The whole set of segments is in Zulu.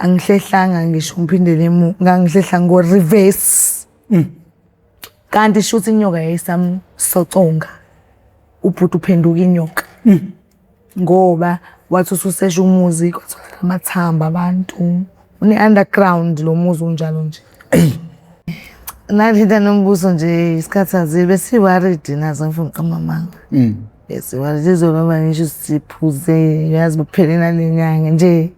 Angihlehlanga ngisho ngiphindele emuva, ngangihlehla ngo-reverse. Kanti shuthi inyoka yayisamsoconga, ubhuti uphenduka inyoka. Ngoba wathi ususesha umuzi kwatholakala amathambo abantu. Une-underground lo muzi unjalo nje. Nathinta nombuso nje isikhathi azibe besi-worried nazo ngifuna ukuqamba amanga. Besi-worried izolo noma ngisho siphuze uyazi kuphele nale nyanga nje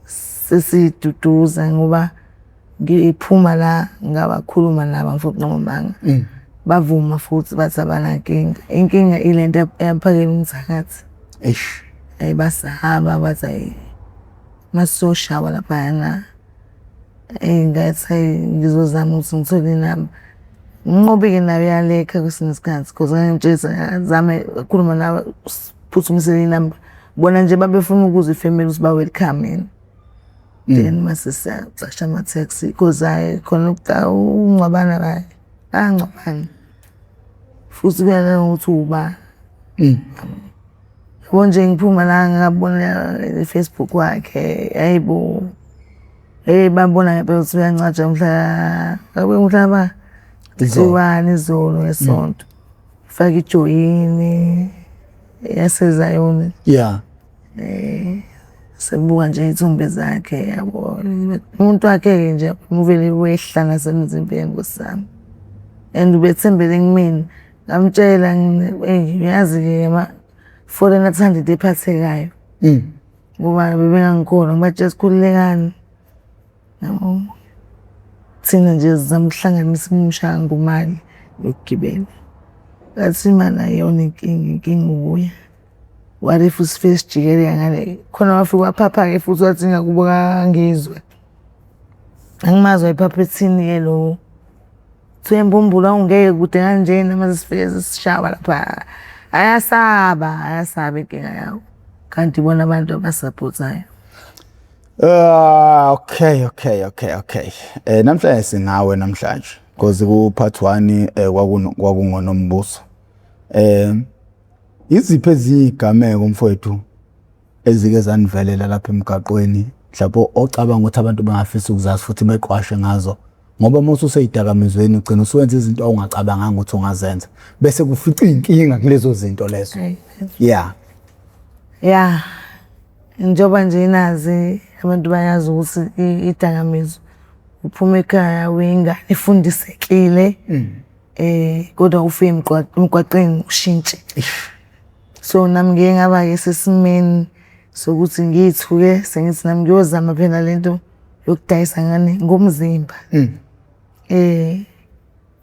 sesiduduza ngoba ngiphuma la ngabakhuluma nabo angifuni ukuqamba amanga. Bavuma futhi bathi abanankinga. Inkinga ilento yaphakela umthakathi. Eish. Ayi basahaba bathi ayi masizoshawa laphayana. Eyi ngathi ayi ngizozama ukuthi ngithole inamba. Umnqobi-ke naye uyalekha kwesinye isikhathi cause ngangimtshela azame ukukhuluma nawe siphuthumisele inamba. Bona nje babefuna ukuzwa ifemeli ukuthi ba-welcome yini. Then mase siyacasha ama-taxi cause hhayi khona ukungcwabana hhayi bayangcwabana. Futhi kuya nangokuthi uwubani. Yabo nje ngiphuma la ngabona i-Facebook wakhe, hhayi bo. Hheyi bambona ngempela ukuthi uyancatsha mhla ngabe mhla ba Izolo. 31 izolo ngesonto. Faka ijoyini yaseZayoni. Yeah. Sebuka nje iy'thombe zakhe yabo. Umuntu wakhe-ke nje uvele wehla nasemzimbeni Nkosi yami. And ubethembele kumina. Ngamtshela eyi uyazi-ke ama-foreign athanda into ephathekayo. Ngoba bebengangikholwa ngibatshela sikhululekani. Yabo. Thina nje sizama ukuhlanganisa umshangumali yokugibela. Ngathi imali ayiyona inkinga, inkinga ukuya. What if sifike sijikele ngale khona wafike waphapha-ke futhi wathi ngakubo kaNgizwe. Angimazi wayephapha ethini-ke lowo. Kuthiwa imbumbulu awungeke kude kanjena mase sifike sesishawa lapha. Ayasaba, ayasaba inkinga yawo. Kanti ibona abantu abasapothayo. Ah, okay, okay, okay, okay. Namhlanje singawe namhlanje because ku part 1 kwakungonombuso. Iziphi ezinye igameko mfowethu ezike zanivelela lapha emgaqweni mhlawumbe ocabanga ukuthi abantu bangafisa ukuzazi futhi beqwashe ngazo ngoba uma ususeyidakamizweni ugcina usuwenza izinto ongacabanganga ukuthi ungazenza bese kufica iy'nkinga kulezo zinto lezo. Yeah. Yeah. Njengoba nje nazi abantu bayazi ukuthi idakamizwa uphuma ekhaya uyingane efundisekile kodwa ufike emgwaqeni ushintshe. So nami ngike ngaba-ke sesimeni sokuthi ngiyithuke sengithi nami ngiyozama phela lento yokudayisa ngani ngomzimba.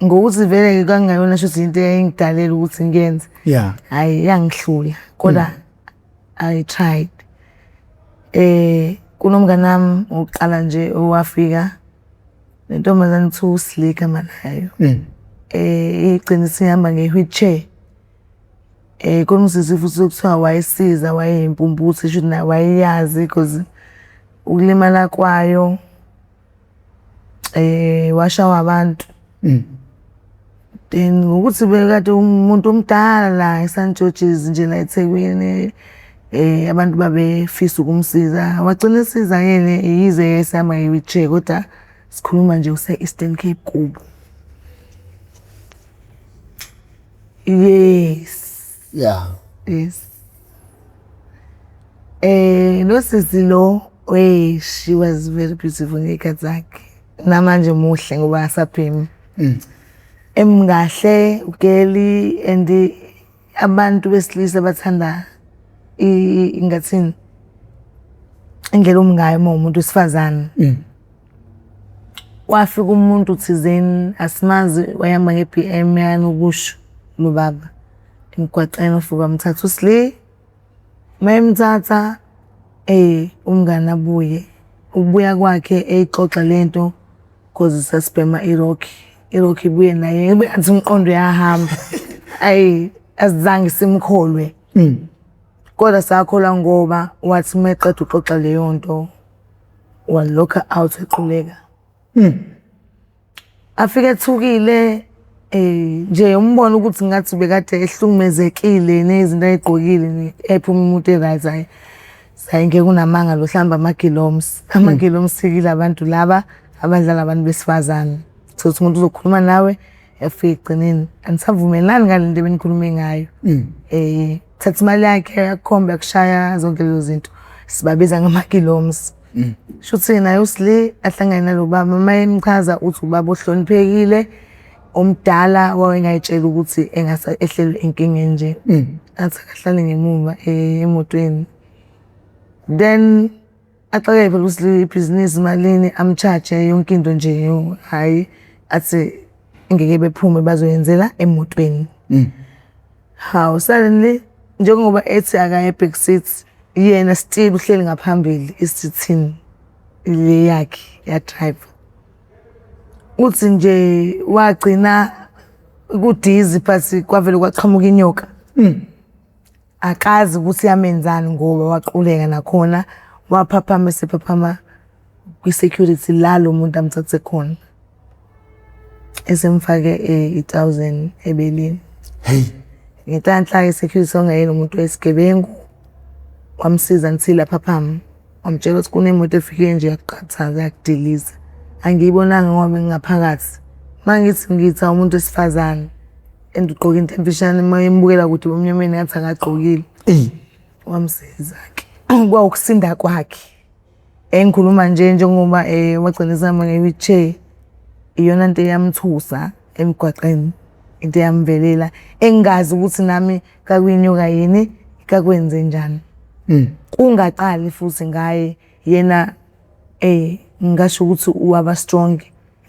Ngokuthi vele kwakungayona shuthi into eyayingidalela ukuthi ngiyenze. Yeah. Hhayi yangihlula kodwa I tried. Kunomngani wami wokuqala nje owafika le ntombazane kuthiwa uSli igama layo. Igcine isihamba nge-wheelchair. Khona usisi futhi okuthiwa wayesiza wayeyimpumputhe shuthi naye wayeyazi cause ukulimala kwayo washawa abantu. Then ngokuthi bekade umuntu omdala la eSan George's nje la eThekwini abantu babefisa ukumsiza. Wagcina esizakele yize esihamba nge-wheelchair kodwa sikhuluma nje use-Eastern Cape kubo. Yes. Yeah. Yes. Lo sisi lo, wey, she was very beautiful ngey'khathi zakhe. Namanje muhle ngoba asabhemi. Emkahle ugeli and abantu besilisa bathanda ingathini indlela omungayo uma umuntu wesifazane. Wafika umuntu thizeni asimazi wayehamba nge-B_M yanokusho lo baba emgwaqeni wafika wamthatha uSli. Uma emthatha umngani abuye, ukubuya kwakhe eyixoxa lento cause sasibhema i-rock, i-rock ibuye naye ngathi umqondo uyahamba. Ayi asizange simkholwe. Kodwa sakholwa ngoba wathi uma eqeda uxoxa leyo nto walokha out equleka. Afike ethukile nje umbona ukuthi ngathi bekade ehlukumezekile nezinto ayigqokile ephuma umuntu e-right hhayi. Hayi, ngeke, unamanga lo, hlamba amagiloms. Amagiloms yila bantu laba abadlala abantu besifazane. Thola ukuthi umuntu uzokhuluma nawe, yafika ekugcineni anisavumelani ngale nto ebenikhulume ngayo. Thatha imali yakhe, akukhombe, akushaya, zonke lezo zinto sibabiza ngamagiloms. Shuthi naye uSli ahlangane nalo baba, uma emchaza uthi ubaba ohloniphekile, omdala, wawengayitshela ukuthi engase ehlelwe inkinga enje. Athi akahlale ngemuva emotweni, then axakeke phela uSli, ibhizinisi malini, am-charge yonke into nje. Hhayi, athi ngeke bephume, bazoyenzela emotweni. Hawu, suddenly njengoba ethi akaye e-back seat, yena still uhleli ngaphambili esithini le yakhe ya-driver. Uthi nje wagcina ku-dizzy, but kwavele kwaqhamuka inyoka. Akazi ukuthi yamenzani ngoba waquleka nakhona, waphaphama esephaphama kwi-security la lo muntu amthathe khona. Esemfake i-1000 ebeleni. Hey. Ngenhlanhla-ke i-security wangayena umuntu wesigebengu, wamsiza until aphaphama. Wamtshela ukuthi kunemoto efike nje yakuqhathaza, yakudiliza. Angiyibonanga ngoba bengingaphakathi. Uma ngithi ngithi umuntu wesifazane and ugqoke into emfishane, uma embukela kude ebumnyameni ngathi akagqokile. Wamsiza-ke. Kwawukusinda kwakhe. Engikhuluma nje njengoba wagcina esehamba nge-wheelchair, iyona nto eyamthusa emgwaqeni, into eyamvelela engingazi ukuthi nami kakuyinyoka yini, kakwenzenjani. Kungaqali futhi ngaye yena, ngingasho ukuthi waba strong,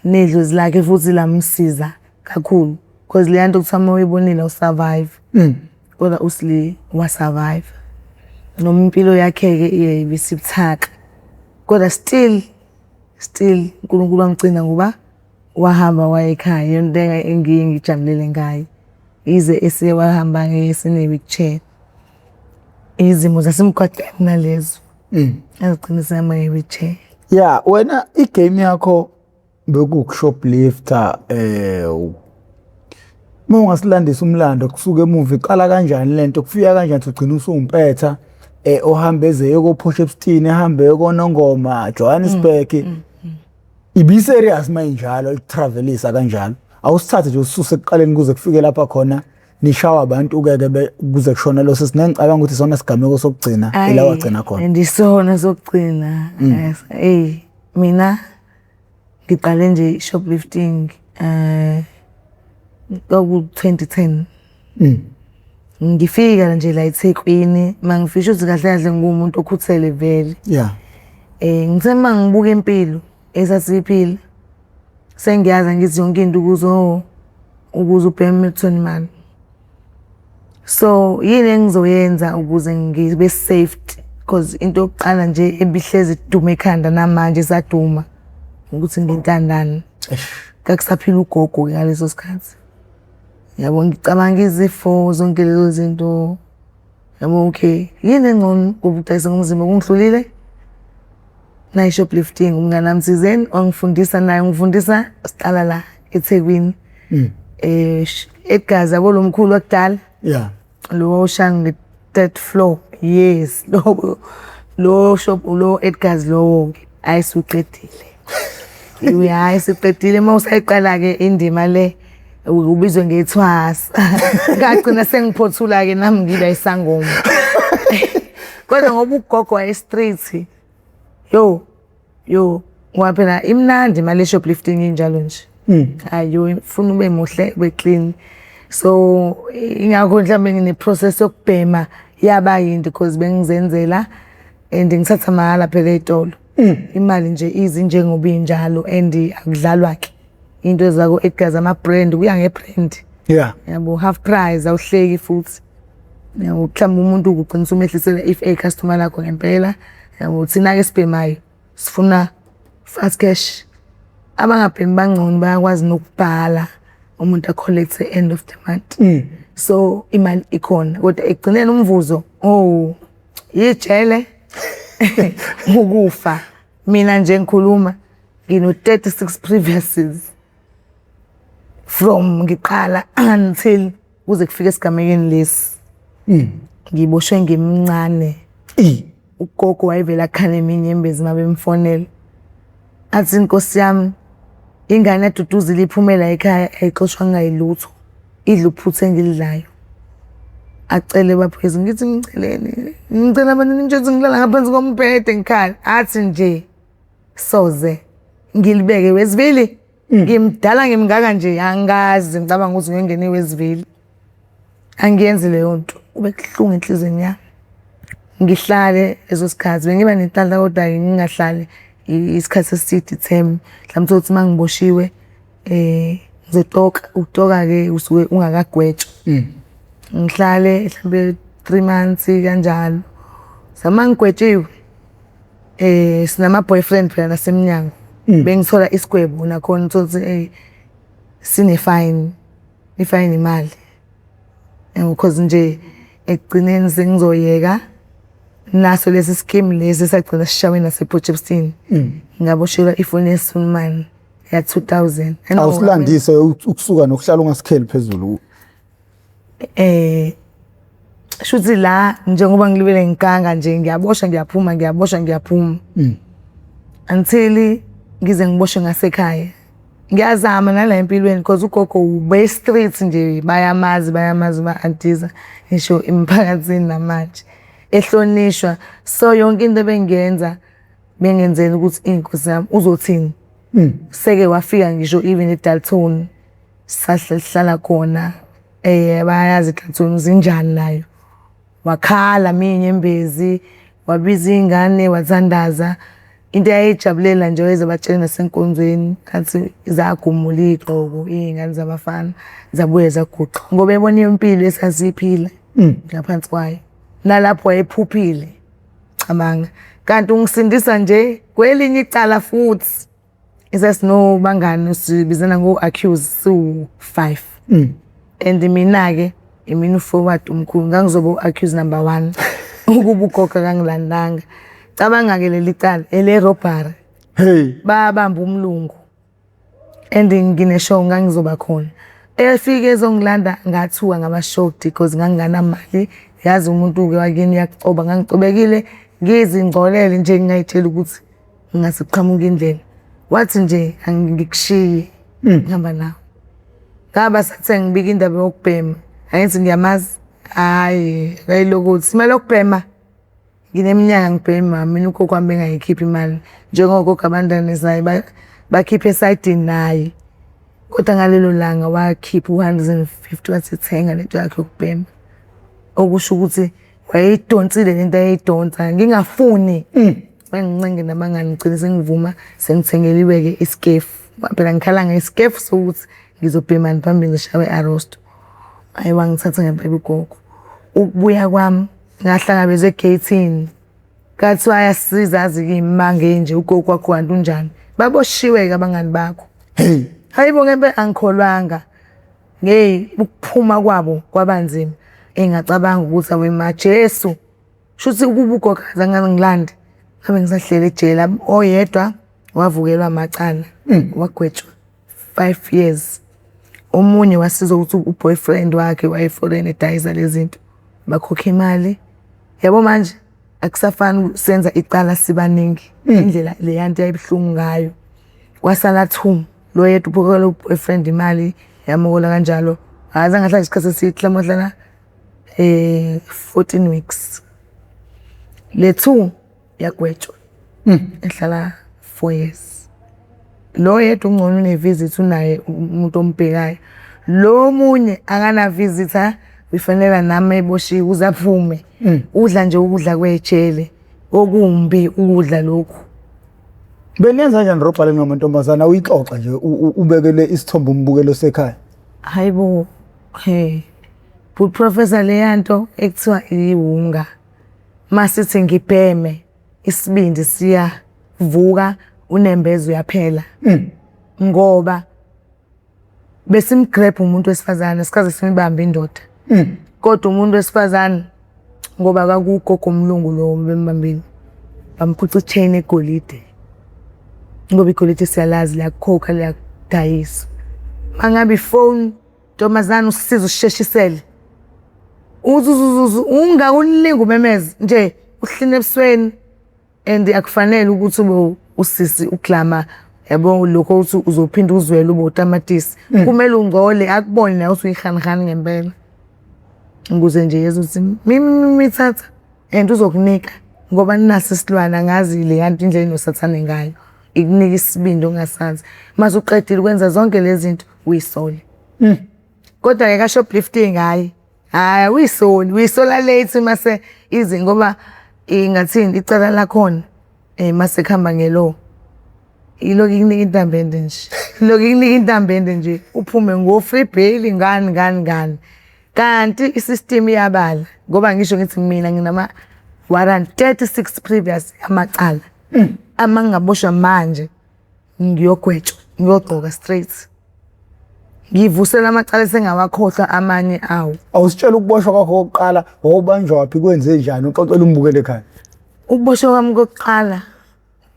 nedlozi lakhe futhi lamsiza kakhulu cause leya nto kuthiwa uma uyibonile awu-survive. Kodwa uSli wa-survive. Noma impilo yakhe-ke iye ibisibuthaka, kodwa still uNkulunkulu wamgcina ngoba wahamba waya ekhaya. Iyona into engiye ngijabulele ngaye. Yize eseke wahamba-ke esene-wheelchair. Izimo zasemgwaqeni nalezo azigcina esehamba nge-wheelchair. Ya, wena i-game yakho bekuwuku-shoplifter. Uma ungasilandisa umlando kusuka emuva, iqala kanjani lento, kufika kanjani ukuthi ugcine usuwumpetha ohambe eze ko-Port Shepstone, ehambe koNongoma, Johannesburg? Ibi-serious mayinjalo ikutravelisa kanjalo? Awusithathe nje usisuse ekuqaleni kuze kufike lapha khona nishawa abantu-ke ke kuze kushona lo sisi, nengicabanga ukuthi isona sigameko sokugcina ila wagcina khona. And isona sokugcina. Eyi, mina ngiqale nje shoplifting kwaku 2010. Ngifika nje la eThekwini, mangifisha ukuthi kahle kahle ngumuntu okhuthele vele. Ngithe mangibuka impilo esasiyiphila, sengiyazi angithi yonke into ukuze oh ukuze ubheme uthole imali. So yini engizoyenza ukuze ngibe safety, because into yokuqala nje ebihlezi iduma ekhanda namanje isaduma ukuthi ngintandane. Kakusaphila ugogo-ke ngaleso sikhathi. Yabo, ngicabanga izifo, zonke lezo zinto. Yabo, okay, yini engcono kuba ukudayisa ngomzimba kungihlulile? Nayi shoplifting, umngani wami thizeni wangifundisa, naye ungifundisa siqala la eThekwini. Edgars, yabo, lo mkhulu wakudala. Lo oshaya nge-third floor, yes, lo shop lo Edgars lowo-ke, hhayi, suqedile. Hhayi, siqedile uma usayiqala-ke indima le, ubizwe ngethwasa. Ngagcina sengiphothula-ke nami ngiba isangoma. Kodwa ngoba ugogo waye-street, yo yo, ngoba phela imnandi imali ye-shoplifting injalo nje. Hayi yo, ifuna ube muhle, ube clean. So ingakho mhlawumbe ngine-process yokubhema yaba yinde because bengizenzela and ngithatha mahhala phela ey'tolo. Imali nje izi njengoba injalo and akudlalwa ke. Into ezako Edgars, ama-brand, kuya nge-brand. Yabo, half price, awuhleki futhi. Yabo, mhlawumbe umuntu ugcina usumehlisela if eyi-customer lakho ngempela. Yabo, thina-ke esibhemayo sifuna fast cash. Abangabhemi bangcono, bayakwazi nokubhala umuntu a-collect end of the month. So imali ikhona kodwa ekugcineni umvuzo, oh, yijele, ukufa. Mina nje ngikhuluma ngino 36 previouses from ngiqala until kuze kufike esigamekeni lesi. Ngiboshwe ngimncane. Ugogo wayevele akhale iminyembezi uma bemfonela. Athi Nkosi yami, ingane yaDuduzile iphume la ekhaya ayixoshwanga yilutho, idla uphuthu engilidlayo. Acele baphuzu, ngithi ngiceleni, ngicela abantu nimtshele ukuthi ngilala ngaphansi kombhede ngikhala. Athi nje soze ngilibeke wezibili. Ngimdala ngimngaka nje angikaze ngicabanga ukuthi ngiyongena ewezibili. Angiyenzi leyo nto, kube kuhlungu enhliziyweni yami. Ngihlale leso sikhathi bengiba nenhlanhla kodwa-ke ngingahlali isikhathi eside i-term. Mhlawumbe uthole ukuthi uma ngiboshiwe ngizotoka, ukutoka-ke usuke ungakagwetshwa. Ngihlale mhlampe 3 months kanjalo. Uma ngigwetshiwe sinama-boyfriend phela nasemnyango. Bengithola isigwebo nakhona uthole ukuthi sine-fine, i-fine imali. Cause nje ekugcineni sengizoyeka naso lesi scheme lesi sagcina sishawe nase-Potchefstroom. Ngaboshelwa ifoni yeSulumane ya 2000. Awusilandise ukusuka nokuhlala ungasikheli phezulu. Shuthi la njengoba ngilibele ngiganga nje ngiyaboshwa ngiyaphuma ngiyaboshwa ngiyaphuma. Until ngize ngiboshwe ngasekhaya. Ngiyazama nala empilweni cause ugogo ube street nje bayamazi bayamazi ba-antiza ngisho emphakathini namanje ehlonishwa. So yonke into ebengiyenza bengenzela ukuthi inkosi yami uzothini. Seke wafika ngisho even eDalton sahlala khona bayazi iDalton zinjani nayo. Wakhala minyembezi wabiza iy'ngane wathandaza. Into ayeyijabulela nje wayezobatshela nasenkonzweni athi zagumula iy'gqoko iy'ngane zabafana zabuye zaguqa ngoba ebona impilo esasiyiphila ngaphansi kwayo. Nalapho wayephuphile cabanga, kanti ungisindisa nje kwelinye icala futhi. Esasinobangani sibizana ngo-accused siwu-five. And mina-ke imina u-forward omkhulu ngangizoba u-accused number one ukuba ugogo akangilandanga. Cabanga-ke leli cala ele-robbery. Hey. Babamba umlungu and ngine-sure ngangizoba khona. Efike ezongilanda ngathuka ngaba shocked because nganginganamali. Yazi umuntu-ke wakini uyakucoba, ngangicobekile ngizingcolele nje ngingay'tsheli ukuthi ngingase kuqhamuke indlela. Wathi nje angikushiye ngihamba nawe. Ngaba sathe ngibika indaba yokubhema, angithi ngiyamazi, hhayi akayilokothi imali yokubhema. Ngineminyaka ngibhema mina ugogo wami bengayikhiphi imali njengogogo abantwana bakhipha esayidini naye. Kodwa ngalelo langa wakhipha u-150 wathi thenga lento yakho yokubhema. Okusho ukuthi wayeyidonsile lento ayeyidonsa ngingafuni. Bangincenge nabangani ngigcine sengivuma sengithengeliwe-ke isikefu. Phela ngikhala ngesikefu sokuthi ngizobhemani phambili ngishawe i-arrosto. Hhayi wangithatha ngempela ugogo. Ukubuya kwami ngahlangabezwa egeyithini. Kwathiwa ayasizazi-ke iy'manga ey'nje ugogo wakho kanti unjani. Baboshiwe-ke abangani bakho. Hey. Hayi bo ngempela angikholwanga. Ngeyi ukuphuma kwabo kwaba nzima. Engacabanga ukuthi awe ma Jesu. Shuthi ukuba ugogo azange angilande ngabe ngisahleli ejele. Oyedwa wavukelwa amacala wagwetshwa 5 years. Omunye wasizwa ukuthi u-boyfriend wakhe waye-foreign edayisa lezi zinto. Bakhokha imali. Yabo manje akusafani senza icala sibaningi. Indlela leya nto yayibuhlungu ngayo. Kwasala two, lo yedwa uphokela u-boyfriend imali yamukola kanjalo. Azange ahlale isikhathi eside mhlawumbe wahlala 14 weeks. Le two yagwetshwa ehlala 4 years. Lo yedwa ungcono une-visit unaye umuntu ombhekayo. Lo omunye akana visitor uyifanela nami eboshiwe ukuze aphume. Udla nje ukudla kwejele okumbi ukudla lokhu. Beniyenza kanjani robbery ngamantombazana uyixoxa nje ubekele isithombe umbukelo sekhaya. Hayibo, hey. But professor leyanto ekuthiwa iwunga. Masithi ngibheme isibindi siyavuka unembeza uyaphela. Ngoba besimgrab umuntu wesifazane sikaze simibambe indoda. Kodwa umuntu wesifazane ngoba kwakugogo umlungu lo bembambile bamphuca i-chain egolide. Ngoba igolide siyalazi liyakhokha liyadayisa. Mangabe ifoni ntombazane usize usheshisele. Uzuzuzuzu ungakulinga umemeze nje. Uhline ebusweni and akufanele ukuthi ube usisi uglama yabo lokho ukuthi uzophinde uzwele ube utamatisi. Kumele ungcole akubone nawe ukuthi uyihanihani ngempela. Ukuze nje yezwe ukuthi mimi thatha and uzokunika ngoba ninaso isilwane angazi le nto indlela enosathane ngayo. Ikunika isibindi ongasazi. Mase uqedile ukwenza zonke lezi zinto uyisole. Kodwa-ke ka-shoplifting hhayi, hhayi awuyisoli, uyisola late mase ize ngoba ingathini icala lakhona mase kuhamba nge-law. Ilokhu ikunika intambo ende nje, ilokhu ikunika intambo ende nje uphume ngo-free bail ngani ngani ngani. Kanti i-system iyabala ngoba ngisho ngithi mina nginama-warrant 36 previous amacala. Ama ngingaboshwa manje ngiyogwetshwa, ngiyogqoka straight. Ngivusela amacala esengawakhohlwa amanye awo. Awusitshela ukuboshwa kwakho kokuqala wawubanjwa waphi kwenze njani uxoxela umbukeli ekhaya. Ukuboshwa kwami kokuqala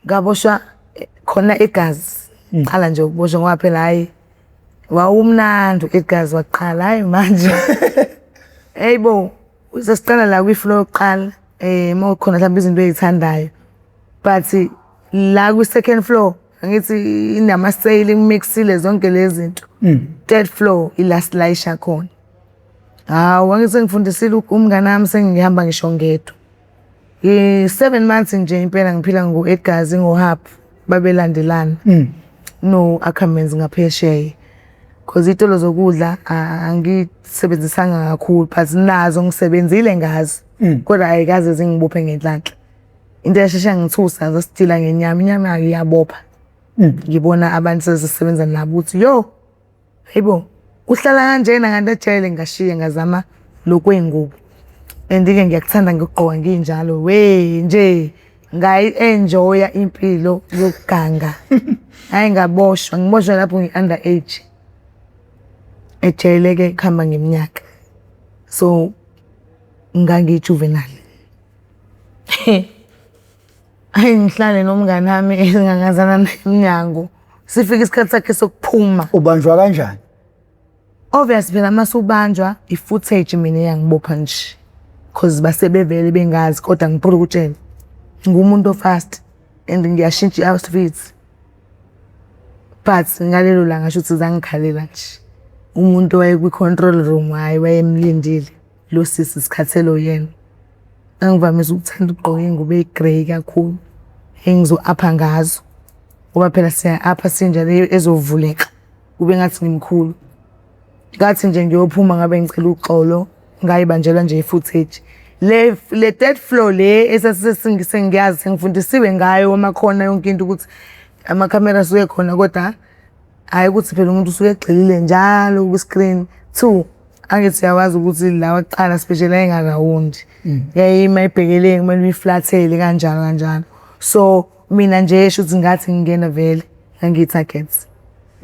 ngaboshwa khona egazi. Qala nje ukuboshwa ngoba phela hhayi wawumnandi igazi waqala hhayi manje. Hey bo, sesiqala la kwi-floor yokuqala uma kukhona mhlawumbe izinto ey'thandayo. But la kwi-second floor angithi inama-sale imixile zonke lezi zinto. Third floor ila silayisha khona. Hawu angithi sengifundisile umngani wami sengihamba ngisho ngedwa. 7 months nje impela ngiphila ngo-Edgars ngo-Hub babelandelana. No-Ackermans ngaphesheya. Cause iy'tolo zokudla angisebenzisanga kakhulu but nazo ngisebenzile ngazo. Kodwa ayikaze zingibophe ngenhlanhla. Into eyasheshe yangithusa zasidila ngenyama, inyama iyabopha. Ngibona abantu sesisebenza nabo ukuthi yo, hayibo uhlala kanjena kanti ejele ngashiya ngazama lokwey'ngubo. And-ke ngiyakuthanda ngokugqoka nginjalo we nje ngayi-enjoy-a impilo yokuganga. Hhayi ngaboshwa, ngiboshwa lapho ngi-under age. Ejele-ke kuhamba ngeminyaka. So ngangiyi-juvenile. Hhayi ngihlale nomngani wami esingangazana naye emnyango. Sifike isikhathi sakhe sokuphuma. Ubanjwa kanjani? Obvious phela mase ubanjwa i-footage mina eyangibopha nje. Cause base bevele bengazi kodwa ngifuna ukutshela. Ngumuntu o-fast and ngiyashintsha i-outfit. But ngalelo langa shuthi zangikhalela nje. Umuntu owayekwi-control room hhayi wayemlindile lo sisi sikhathele uyena. Ngangivamise ukuthanda ukugqoka iy'ngubo eyi-grey kakhulu engizo-upha ngazo. Ngoba phela siya-upha sinjalo ezovuleka kube ngathi ngimkhulu. Ngathi nje ngiyophuma ngabe ngicela uxolo ngayibanjelwa nje i-footage. Le third floor le sengiyazi sengifundisiwe ngayo amakhona yonke into ukuthi amakhamera asuke khona kodwa hhayi ukuthi phela umuntu usuke egxilile njalo kwi-screen. Two, angithi uyawazi ukuthi la wakuqala especially ayingarawundi. Yayima ibhekele kumele uyiflathele kanjalo kanjalo. So mina nje shuthi ngathi ngingena vele ngangiyi-target.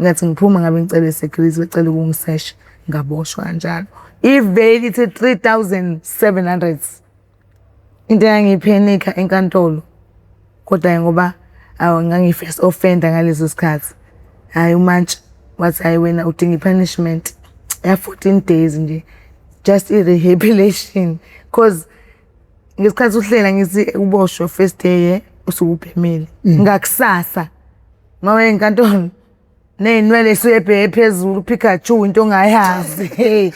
Ngathi ngiphuma ngabe ngicela i-security becela ukungisesha ngaboshwa kanjalo. Iveli ithi 3700. Into eyangiphenikha enkantolo kodwa ngoba awu ngangiyi-first offender ngaleso sikhathi. Hhayi umantshi wathi hhayi wena udinga i-punishment ya-14 days nje just i-rehabilitation cause ngesikhathi uhlela ngithi uboshwe first day usuke ubhemile. Ngakusasa mawuya enkantolo ney'nwele ey'suke phezulu Pikachu into ongayazi. Hey,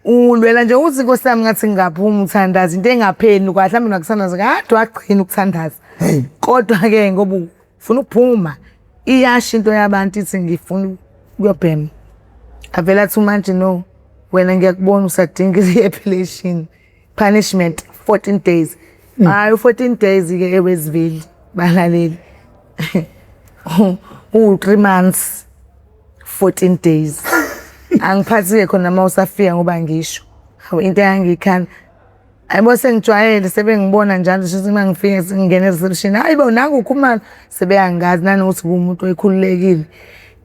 ulwela nje ukuthi Nkosi yami ngathi ngingaphuma uthandaza into engapheli kahle mhlawumbe nakuthandaza kade wagcina ukuthandaza. Kodwa-ke ngoba ufuna ukuphuma iyasho into yabantu ithi ngifuna ukuyobhema. Avele athi umantshi no wena ngiyakubona usadinga i-rehabilitation punishment 14 days. Hhayi u-14 days-ke eWestville balaleli. Uwu-3 months 14 days. Angiphathi-ke khona uma usafika ngoba ngisho. Hawu into eyangikhala. Hayibo sengijwayele sebengibona njalo shuthi uma ngifika sengingena e-reception, hayi bo nangu uKhumalo sebeyangazi nanokuthi ngumuntu okhululekile.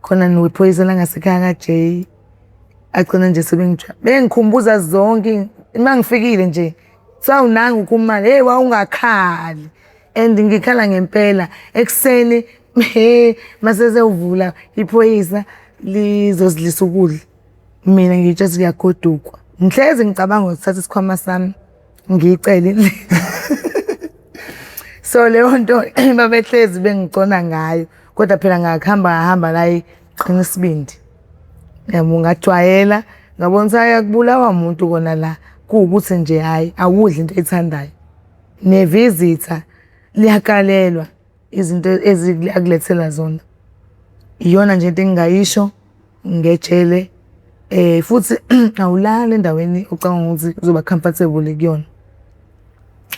Khona nephoyisa langasekhaya ka-J agcina nje sebengijwayele. Bengikhumbuza zonke uma ngifikile nje kuthiwa nangu uKhumalo, hheyi wawungakhali and ngikhala ngempela ekuseni he mase sewuvula iphoyisa lizozidlisa ukudla. Mina ngiy'tshela ukuthi kuyagodukwa. Ngihlezi ngicabanga ukuthatha isikhwama sami ngiyicele. So leyo nto babehlezi bengigcona ngayo, kodwa phela ngakuhamba ngahamba la qina isibindi. Yabo, ngajwayela ngabona ukuthi hhayi akubulawa muntu kona la, kuwukuthi nje hhayi awudli into oyithandayo. Nevizitha liyakalelwa izinto akulethela zona. Iyona nje into engingayisho ngejele futhi awulali endaweni ocabanga ukuthi uzoba comfortable kuyona.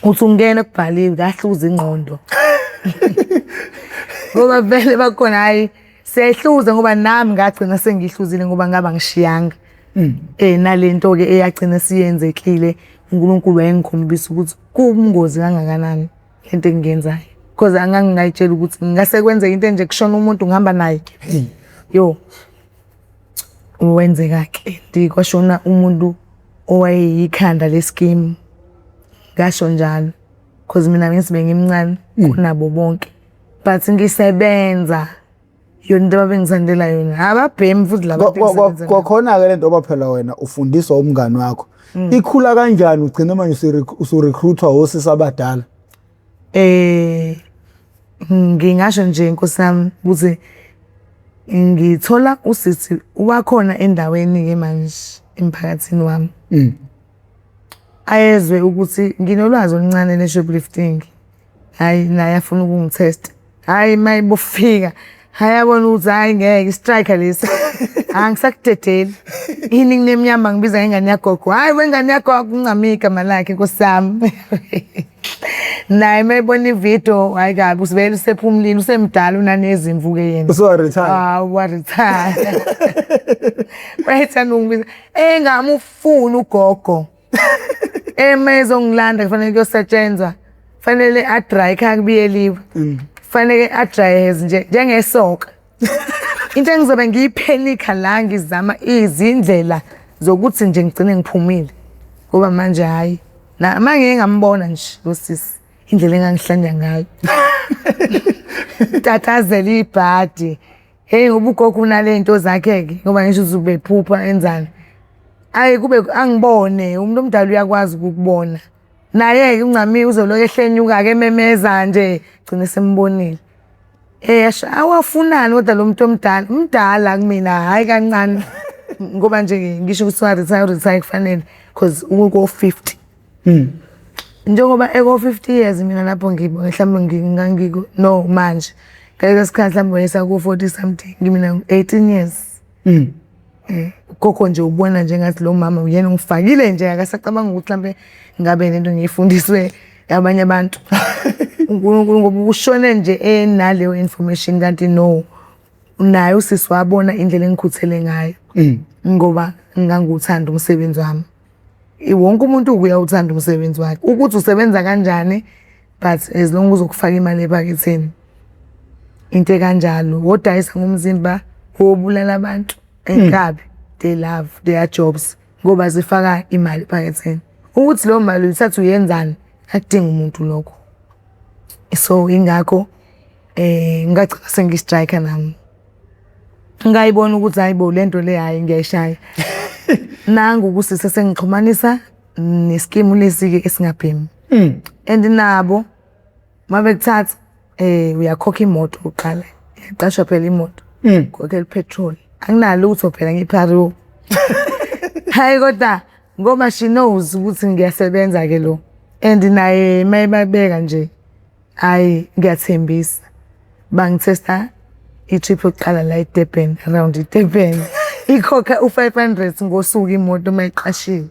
Uthi ungena kubhaliwe ngahluza ingqondo. Ngoba vele bakhona hhayi siyayihluza ngoba nami ngagcina sengiyihluzile ngoba ngaba ngishiyanga. Nalento-ke eyagcina siyenzekile uNkulunkulu wayengikhombisa ukuthi kuwubungozi kangakanani lento engiyenzayo. Cause angangingayitshela ukuthi ngingase kwenzeke into enje kushona umuntu ngihamba naye. Yo, wenzeka-ke and kwashona umuntu owayeyikhanda leskimu, ngasho njalo cause mina ngithi bengimncane kunabo bonke but ngisebenza yona into ababengithandela yona, ababhemi futhi laba bantu engisebenza nabo. Kwakhona-ke lento ngoba phela wena ufundiswa umngani wakho. Ikhula kanjani ugcine manje usu-recruit-wa osisi abadala? Ngingasho nje nkosi yami ukuthi ngithola usisi wakhona endaweni-ke manje emphakathini wami. Ayezwe ukuthi nginolwazi oluncane le-shoplifting. Hhayi naye afuna ukungithesta. Hhayi uma ibufika, hhayi abone ukuthi hhayi ngeke i-striker lesi. Angisakudedeli. I-nickname yami bangibiza ngengane yagogo. Hhayi wengane yagogo uNcami igama lakhe nkosi yami. Naye uma ebona ividiyo, hhayi kabi usivele usephumulile usemdala unanezimvu-ke yena. Usuwa-retire? Hawu wa-retire. Wayethanda ukungibiza engamufuni ugogo. Ema ezongilanda kufanele kuyosetshenzwa. Fanele a-dry ekhaya kubiyeliwe. Fanele a-dry nje njengesoka. Into engizobe ngiyiphenikha la ngizama izindlela zokuthi nje ngigcine ngiphumile. Ngoba manje hhayi, uma ngike ngambona nje lo sisi indlela engangihlanya ngayo. Tatazela ibhadi. Hheyi ngoba ugogo unale y'nto zakhe-ke ngoba ngisho ukuthi ubephupha enzani. Ayi kube angibone umuntu omdala uyakwazi ukukubona. Naye-ke uNcami uzolokhu ehlenyuka-ke ememeza nje gcine sembonile. Esho awafunani kodwa lo muntu omdala, mdala kumina hhayi kancane ngoba nje ngisho ukuthi wa-retire u-retire kufanele cause uko-50. Njengoba eko-50 years mina lapho mhlawumbe ngangiko no manje ngaleso sikhathi mhlawumbe wayesaku-40 something mina 18 years. Ugogo nje ubona nje ngathi lo mama uyena ongifakile nje akasacabanga ukuthi mhlampe ngabe lento ngiyifundiswe abanye abantu. uNkulunkulu ngoba ushone nje enaleyo information kanti no naye usisi wabona indlela engikhuthele ngayo ngoba ngangiwuthanda umsebenzi wami. Wonke umuntu uyawuthanda umsebenzi wakhe ukuthi usebenza kanjani but as long uzokufaka imali ephaketheni into ekanjalo wodayisa ngomzimba wobulala abantu enkabi they love their jobs ngoba zifaka imali ephaketheni ukuthi leyo mali uyithatha uyenzani akudingi umuntu lokho. So ingakho ngagcina sengi-striker nami. Ngayibona ukuthi hayi bo lento le hhayi ngiyayishaya. Nangu kusisi esengixhumanisa neskimu lesi-ke esingabhemi. And nabo uma bekuthatha uyakhokha imoto kuqala, iyaqashwa phela imoto, ukhokhela u-petrol. Anginalutho phela ngiphariwe. Hhayi kodwa ngoba she knows ukuthi ngiyasebenza-ke lo and naye uma ebabeka nje hhayi ngiyathembisa. Bangithesta i-trip yokuqala la eDurban, around iDurban. Ikhokha u-500 ngosuku imoto uma iqashiwe.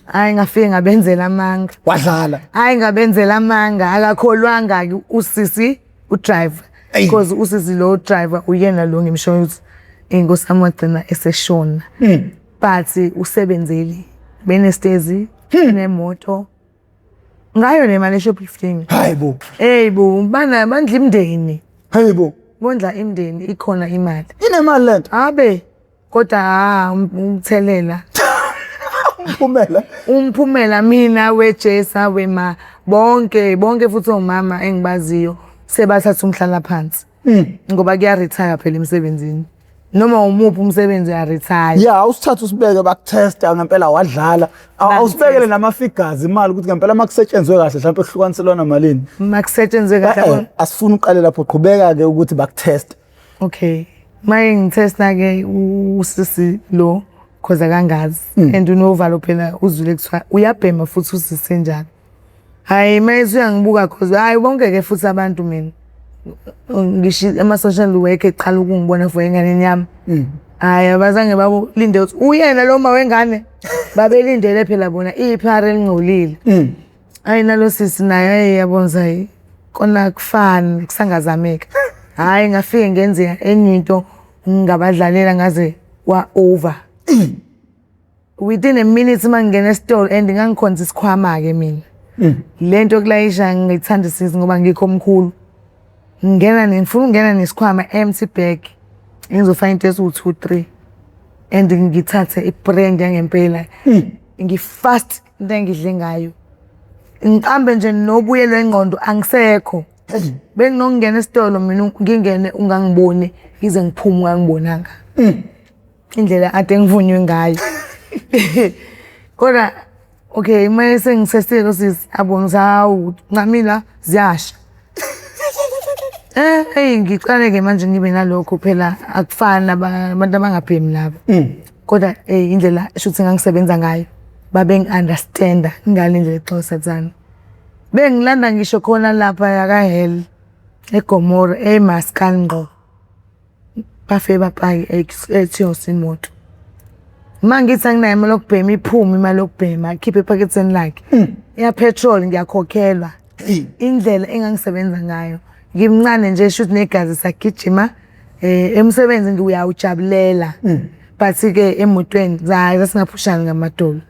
Hhayi ngafike ngabenzela amanga. Wadlala. Hhayi ngabenzela amanga, akakholwanga-ke usisi u-driver. Because usisi lo driver uyena lo ngimshoyo ukuthi inkosi yami wagcina eseshona. But usebenzile, benestezi, nemoto. Ngayo le mali e-shoplifting. Hayi bo. Hey bo, bana bandla imndeni. Hayi bo. Bondla imndeni ikhona imali. Inemali lento. Abe kodwa ha umthelela. Umphumela. Umphumela mina wejesa wema bonke bonke futhi omama engibaziyo sebathatha umhlala phansi. Ngoba kuya retire phela emsebenzini. Noma umuphi umsebenzi uya-retire. Ya, awusithathe usibeke bakuthesta ngempela wadlala. Awusibekele nama-figures imali ukuthi ngempela uma kusetshenzwe kahle mhlawumbe kuhlukaniselwana malini. Uma kusetshenzwe kahle. Asifuni uqale lapho, qhubeka-ke ukuthi bakutheste. Okay. Maye ngithesta-ke usisi lo cause akangazi and unovalo phela uzwile kuthiwa uyabhema futhi usisi enjalo. Hhayi mayethi uyangibuka cause hhayi bonke-ke futhi abantu mina ngisho ama-social worker eqala ukungibona for enganeni yami. Hhayi abazange bakulinde ukuthi uyena lo ma wengane. Babelindele phela bona iphara elingcolile. Hhayi nalo sisi naye hhayi yabona ukuthi hhayi kona kufani kusangazameka. Hhayi ngafike ngenze enye into ngabadlalela ngaze kwa-over. Within a minute uma ngingena esitolo and ngangikhonza isikhwama-ke mina. Le nto yokulayisha ngiyithandisisi ngoba ngikho omkhulu. Ngingena ngifuna ukungena nesikhwama empty bag ngizofaka into eziwu-two three and ngithathe i-brand yangempela. Ngi-fast into engidle ngayo. Ngiqambe nje nobuyelo ingqondo angisekho. Benginokungena esitolo mina ngingene ungangiboni ngize ngiphume ungangibonanga. Indlela ade ngivunywe ngayo. Kodwa okay uma sengithestile lo sisi abona ukuthi hawu ncamila ziyasha. Eh eyi ngiqale-ke manje ngibe nalokho phela akufani abantu abangabhemi laba. Kodwa indlela shuthi ngangisebenza ngayo babengi-understand-a ngale ndlela exosathana. Bengilanda ngisho khona laphaya ka-hell eGomora eMaskandi ngqo. Bafike bapake ethiyosi imoto. Uma ngithi anginayo imali yokubhema iphume imali yokubhema akhiphe ephaketheni lakhe. Iya-petrol ngiyakhokhelwa. Indlela engangisebenza ngayo ngimncane nje shuthi negazi sagijima emsebenzi ngiyawujabulela. But-ke emotweni hhayi sasingaphushani ngamadolo.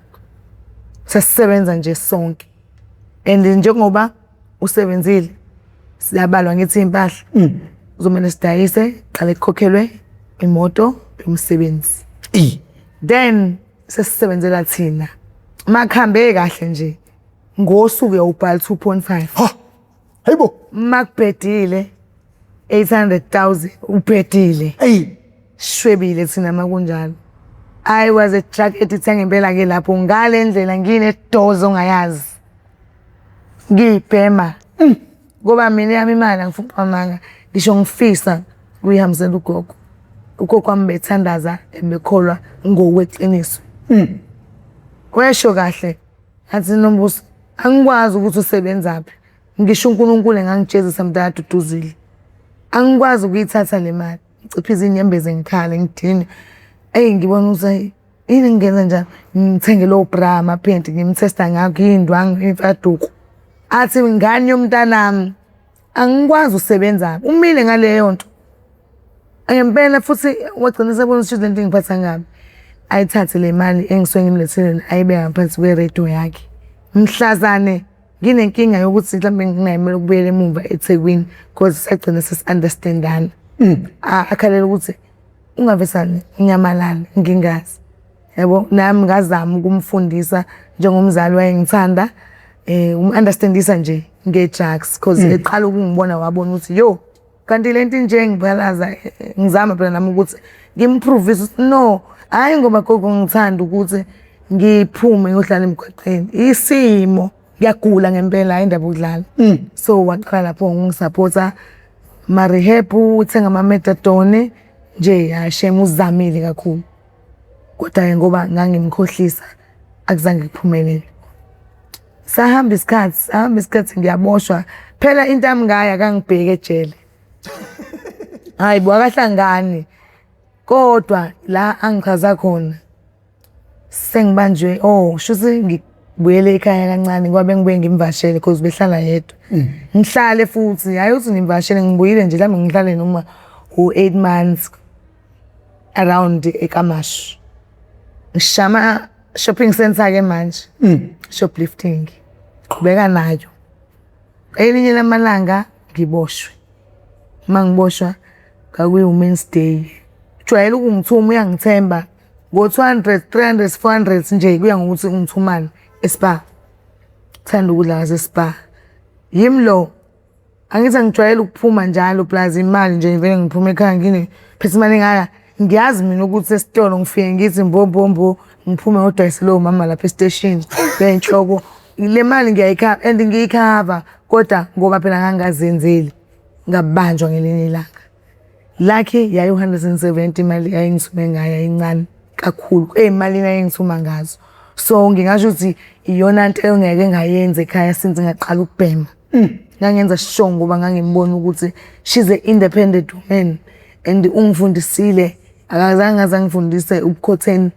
Sasisebenza nje sonke and njengoba usebenzile siyabalwa ngithi iy'mpahla kuzomele sidayise qale kukhokhelwe imoto yomsebenzi. Then sesisebenzela thina. Makuhambe kahle nje ngosuku uyawubhala 2.5. Ha! Hayibo! Makubhedile 800,000 ubhedile. Eyi! Shwebile thina makunjalo. I was a drug addict ngempela ke lapho ngale ndlela ngine-dose ongayazi. Ngiyibhema. Ngoba mina eyami imali angifuni ukuqamba ngisho ngifisa ukuyihambisela ugogo. Ugogo wami bethandaza bekholwa ngokweqiniso. Wesho kahle athi Nombuso angikwazi ukuthi usebenzaphi. Ngisho uNkulunkulu engangijezisa mntakaduduzile. Angikwazi ukuyithatha le mali. Ngiciphize iy'nyembezi ngikhale ngidinwe. Eyi ngibona ukuthi hhayi yini engingenza njalo. Ngithenge lowo bra, amaphenti ngimthesta ngakho, iy'ndwangu, iy'mfaduko. Athi ngane yomntanami angikwazi usebenzaphi, umile ngaleyo nto. Ngempela futhi wagcina esebona ukuthi lento ingiphatha kabi. Ayithathe le mali engisuke ngimlethele yona ayibeke ngaphansi kwe-radio yakhe. Mhlazane nginenkinga yokuthi mhlambe nginayo imali yokubuyela emumva eThekwini cause sagcina sesi-understand-ana. Akhalele ukuthi ungavesane unyamalale ngingazi. Yabo nami ngazama ukumfundisa njengomzali wayengithanda umu-understand-isa nje nge-drugs cause eqala ukungibona wabona ukuthi yo kanti lento inje ngiphalaza ngizama phela nami ukuthi ngim-prove-ise ukuthi no hhayi ngoba gogo ngithanda ukuthi ngiphume ngiyohlala emgwaqeni isimo ngiyagula ngempela hhayi indaba yokudlala. So waqala lapho ukungi-support-a ma-rehab, uthenga ama-methadone nje hhayi shame uzamile kakhulu. Kodwa-ke ngoba ngangimkhohlisa akuzange kuphumelele. Sahamba isikhathi, sahamba isikhathi ngiyaboshwa. Phela into yami ngayo akangibheki ejele. Hhayi bo akahlangani kodwa la angichaza khona sengibanjwe oh shuthi ngibuyele ekhaya kancane ngoba bengibuye ngimvashele cause behlala yedwa. Ngihlale futhi hhayi ukuthi ngimvashele ngibuyile nje mhlawumbe ngihlale noma u-eight months around eKamashu. Ngishaye ama-shopping centre-ke manje, shoplifting, qhubeka nayo. Elinye lamalanga ngiboshwe, uma ngiboshwa kwakuyi-Women's Day. Ujwayele ukungithuma uyangithemba ngo-two hundred, three hundred, four hundred nje kuya ngokuthi ungithumani e-Spar. Ngithanda ukudla kwase-Spar. Yimi lo, angithi angijwayele ukuphuma njalo plus imali nje ngivele ngiphume ekhaya ngiphethe imali engaka. Ngiyazi mina ukuthi esitolo ngifike ngithi mbo mbo mbo ngiphume ngodayisela omama lapha esiteshini benhloko. Le mali ngiyayikhava and ngiyikhava kodwa ngoba phela ngangazenzeli ngabanjwa ngelinye ilanga. Lucky yayi 170 imali yayingithume ngayo yayincane kakhulu ey'malini ayengithuma ngazo. So ngingasho ukuthi iyona nto engeke ngayenza ekhaya since ngaqala ukubhema. Ngangenza sure ngoba ngangimbona ukuthi she's a independent woman and ungifundisile akazange aze angifundise ubukhotheni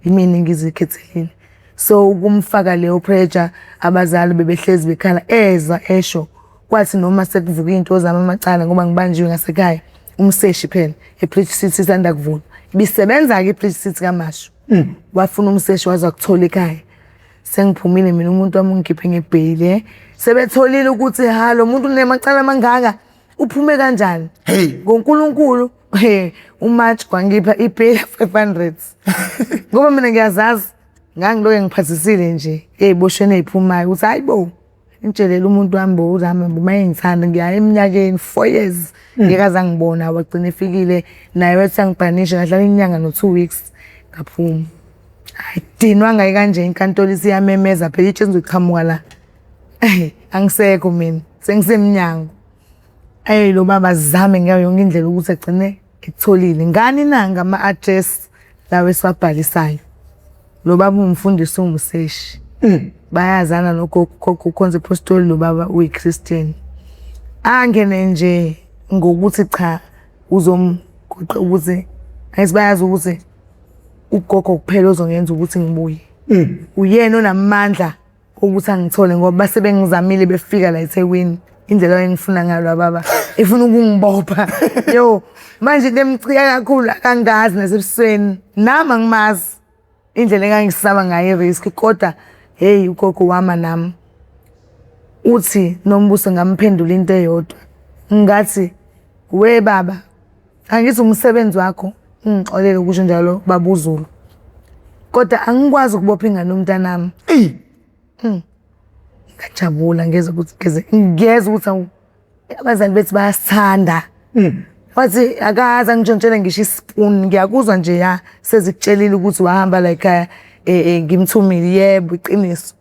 yimina engizikhethelile. So ukumfaka leyo pressure abazali bebehlezi bekhala eza esho kwathi noma sekuvuka iy'nto zami amacala ngoba ngibanjiwe ngasekhaya umseshi phela e-Bridge City isanda kuvulwa. Ibisebenza-ke i-Bridge City kaMashu. Wafuna umseshi waze wakuthola ekhaya. Sengiphumile mina umuntu wami ungikhiphe ngebheyili. Sebetholile ukuthi ha lo muntu unemacala amangaka uphume kanjani? Hey. NgoNkulunkulu he uMarch wangipha ibheyili 500. Ngoba mina ngiyazazi ngangiloke ngiphathisile nje ey'boshweni ey'phumayo ukuthi hayi bo ngitshelele umuntu wami bo uzami uma engithanda ngiyaya eminyakeni 4 years ngeke aze angibona wagcina efikile naye wathi angibhanishe ngahlala inyanga no-2 weeks ngaphuma. Hayi dinwa ngayi kanje inkantolo isiyamemeza phela itshe ngizoqhamuka la. Angisekho mina sengisemnyango. Ayi lo baba azame ngayo yonke indlela ukuthi agcine ekutholile. Ngani na ngama-address lawa esiwabhalisayo. Lo baba uwumfundisi uwumseshi. Bayazana nogogo, ugogo ukhonza ipostoli lo baba uyi-Christian. Angene nje ngokuthi cha uzomgoqa ukuthi angithi bayazi ukuthi ugogo kuphela ozongenza ukuthi ngibuye. Uyena onamandla ukuthi angithole ngoba base bengizamile befika la eThekwini indlela engifuna ngayo la baba efuna ukungibopha. Yo manje into emcika kakhulu akangazi nasebusweni nami angimazi indlela engangisaba ngayo i-risk kodwa hey ugogo wama nami uthi Nombuso ngamphendula into eyodwa ngathi we baba angithi umsebenzi wakho ungixolele ukusho njalo baba uZulu kodwa angikwazi ukubopha ingane yomntanami. Eyi. Ngajabula ngezwa ukuthi ngeze ngiyezwa ukuthi awu abazali bethu bayasithanda. Wathi akaze angitshontshele ngisho isipuni ngiyakuzwa nje ya sezikutshelile ukuthi wahamba la ekhaya ngimthumile yebo iqiniso.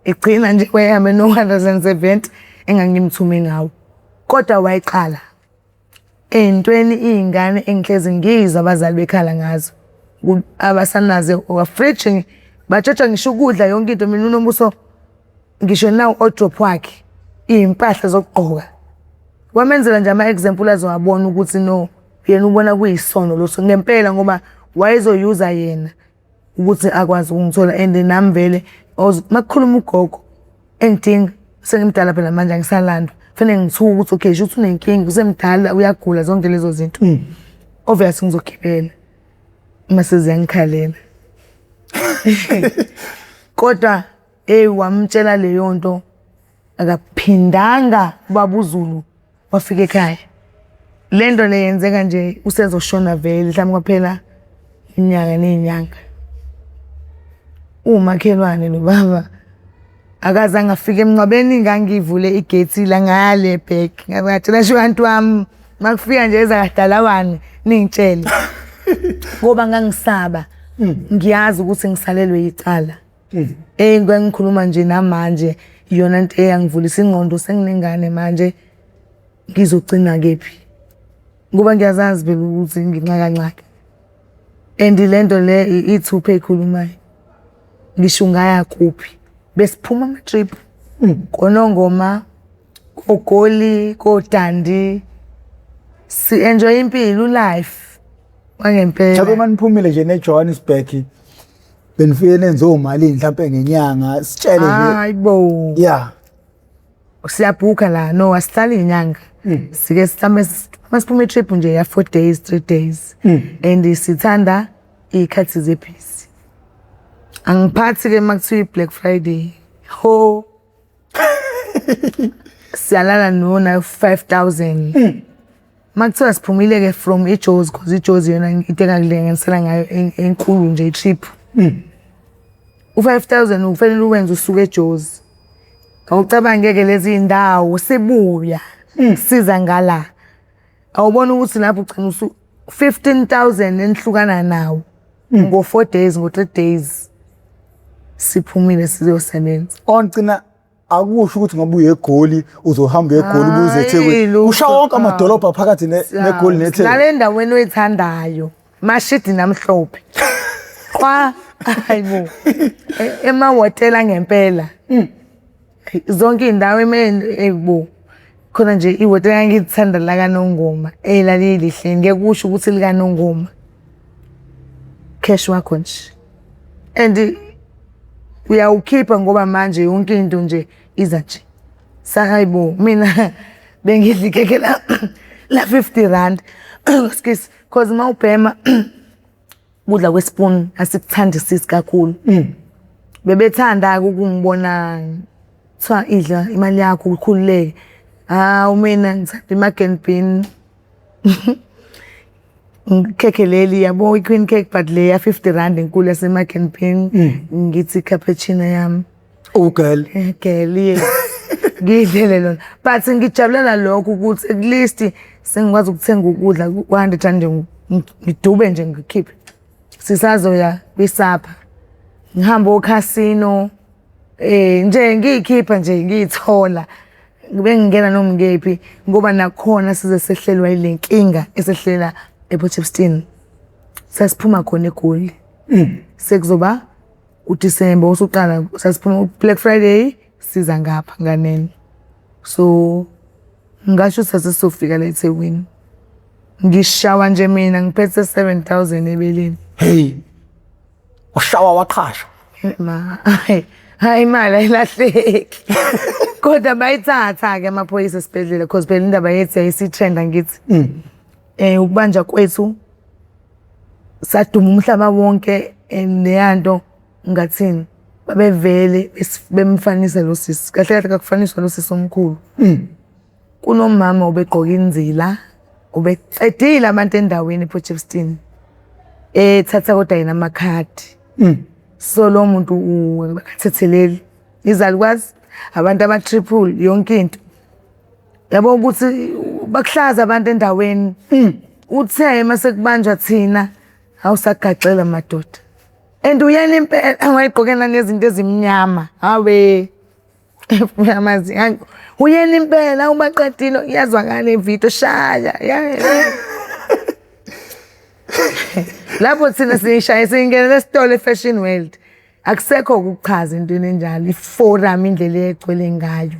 Igcina nje wayehambe no-170 engangimthume ngawo. Kodwa wayiqala ey'ntweni iy'ngane engihlezi ngizwa abazali bekhala ngazo abasanazo wafriji batshontsha ngisho ukudla yonke into mina uNombuso ngisho nawu o-drop wakhe iy'mpahla zokugqoka. Wamenzela nje ama-example azowabona ukuthi no yena ubona kuyisono loso ngempela ngoba wayezoyuza yena ukuthi akwazi ukungithola and nami vele makukhuluma ugogo engidinga sengimdala phela manje angisalandwa fanele ngithuke ukuthi okay shuthi unenkinga usemdala uyagula zonke lezo zinto. Obvious ngizogibela uma seziyangikhalela. Kodwa eyi wamtshela leyo nto akaphindanga ubaba uZulu wafika ekhaya. Le nto le yenzeka nje usezoshona vele mhlawumbe kwaphela iminyaka ney'nyanga. Uwumakhelwane lo baba akaze angafika emngcwabeni ngangivule igethi la ngale back ngatshela sho anti wami makufika nje ezakadalawane ningitshele ngoba ngangisaba ngiyazi ukuthi ngisalelwe yicala. Ngike ngikhuluma nje namanje iyona nto eyangivulisa ingqondo senginengane manje ngizogcina kephi ngoba ngiyazazi phela ukuthi nginxakanxaka and le nto le ithupha eyikhulumayo ngisho ungaya kuphi besiphuma ama-trip koNongoma koGoli koDundee si-enjoy impilo u-life wangempela. Mhlawumbe uma niphumile nje ne-Johannesburg benifike nenze omalini mhlawumbe ngenyanga sitshele nje. Hayi bo. Yeah. Siyabhuka la no asihlali inyanga. Sike sithame masiphuma i-trip nje ya 4 days 3 days. And sithanda iy'khathi zebhizi. Angiphathi ke makuthiwa i-Black Friday. Ho. Siyalala nona 5000. Makuthiwa siphumile ke from iJozi cause iJozi yona into engakulinganisela ngayo enkulu nje i-trip. U-5000 ufanele uwenze usuke eJozi. Awucabange-ke lezi iy'ndawo sibuya siza ngala. Awubona ukuthi lapho ugcina 15,000 enihlukana nawo ngo-4 days, ngo-3 days siphumile sizosebenza. Ongcina akusho ukuthi ngoba uye eGoli uzohamba uye eGoli ubuze eThekwini. Hayi, Usha wonke lutho. amadolobha phakathi neGoli neThekwini. Nale ndaweni oyithandayo, mashidi namhlophe. Qwa, hayibo. Emahhotela ngempela. Zonke iy'ndawo eyibo. Khona nje ihhotela engangilithanda lakaNongoma, elalilihle, ngeke usho ukuthi likaNongoma. Cash wakho nje. And uyawukhipha ngoba manje yonke into nje iza nje. Hayibo, mina bengidla ikhekhe la 50 rand. Excuse, cause uma ubhema kudla kwespoon asikuthandisisi kakhulu. Bebethanda-ke ukungibona kuthiwa idla imali yakho ukhululeke. Hawu mina ngithanda i-Mugg and Bean. Ikhekhe leli yabo, i-queen cake, but le ya 50 rand enkulu yase-Mugg and Bean. Ngithi cappuccino yami. Ugirl. Girl, yes. Ngiyidlele lona. But ngijabulela lokho ukuthi at least sengikwazi ukuthenga ukudla ku-100 rand, ngidube nje ngikhiphe. Sisazoya kwisapha. Ngihamba okhasino nje ngiyikhipha nje ngiyithola. Bengingena noma ngephi ngoba nakhona size sehlelwa ile nkinga esehlela ePortshepstone. Sasiphuma khona eGoli. Sekuzoba uDisemba usuqala, sasiphuma Black Friday siza ngapha nganeno. So ngasho ukuthi sasisofika la eThekwini. Ngishawa nje mina ngiphethe 7000 ebeleni. Hey. Ushawa waqhasha. Ma, hayi, hayi, imali ayilahleki. Kodwa bayithatha-ke amaphoyisa esibhedlela cause phela indaba yethu yayisi-trenda ngithi. Ukubanja kwethu saduma umhlaba wonke and leya nto ngathini, babevele bemfanisa lo sisi. Kahle kahle kakufaniswa lo sisi omkhulu. Kunomama obegqoke inzila, ubecedile abantu endaweni ePortshepstone. Ethatha kodwa yena amakhadi. So lo muntu akathetheleli. Izalukwazi, abantu aba-triple yonke into. Yabo ukuthi bakuhlaza abantu endaweni. Uthe mase kubanjwa thina, awusagaxela madoda. And uyena impela wayegqoke nanezinto ezimnyama. Hawe. Uyamazi, uyena impela ubaqedile, iyazwakala ividiyo shaya. Lapho thina siyishaye singena esitolo eFashion World. Akusekho ukuchaza into enjalo, iforum indlela egcwele ngayo.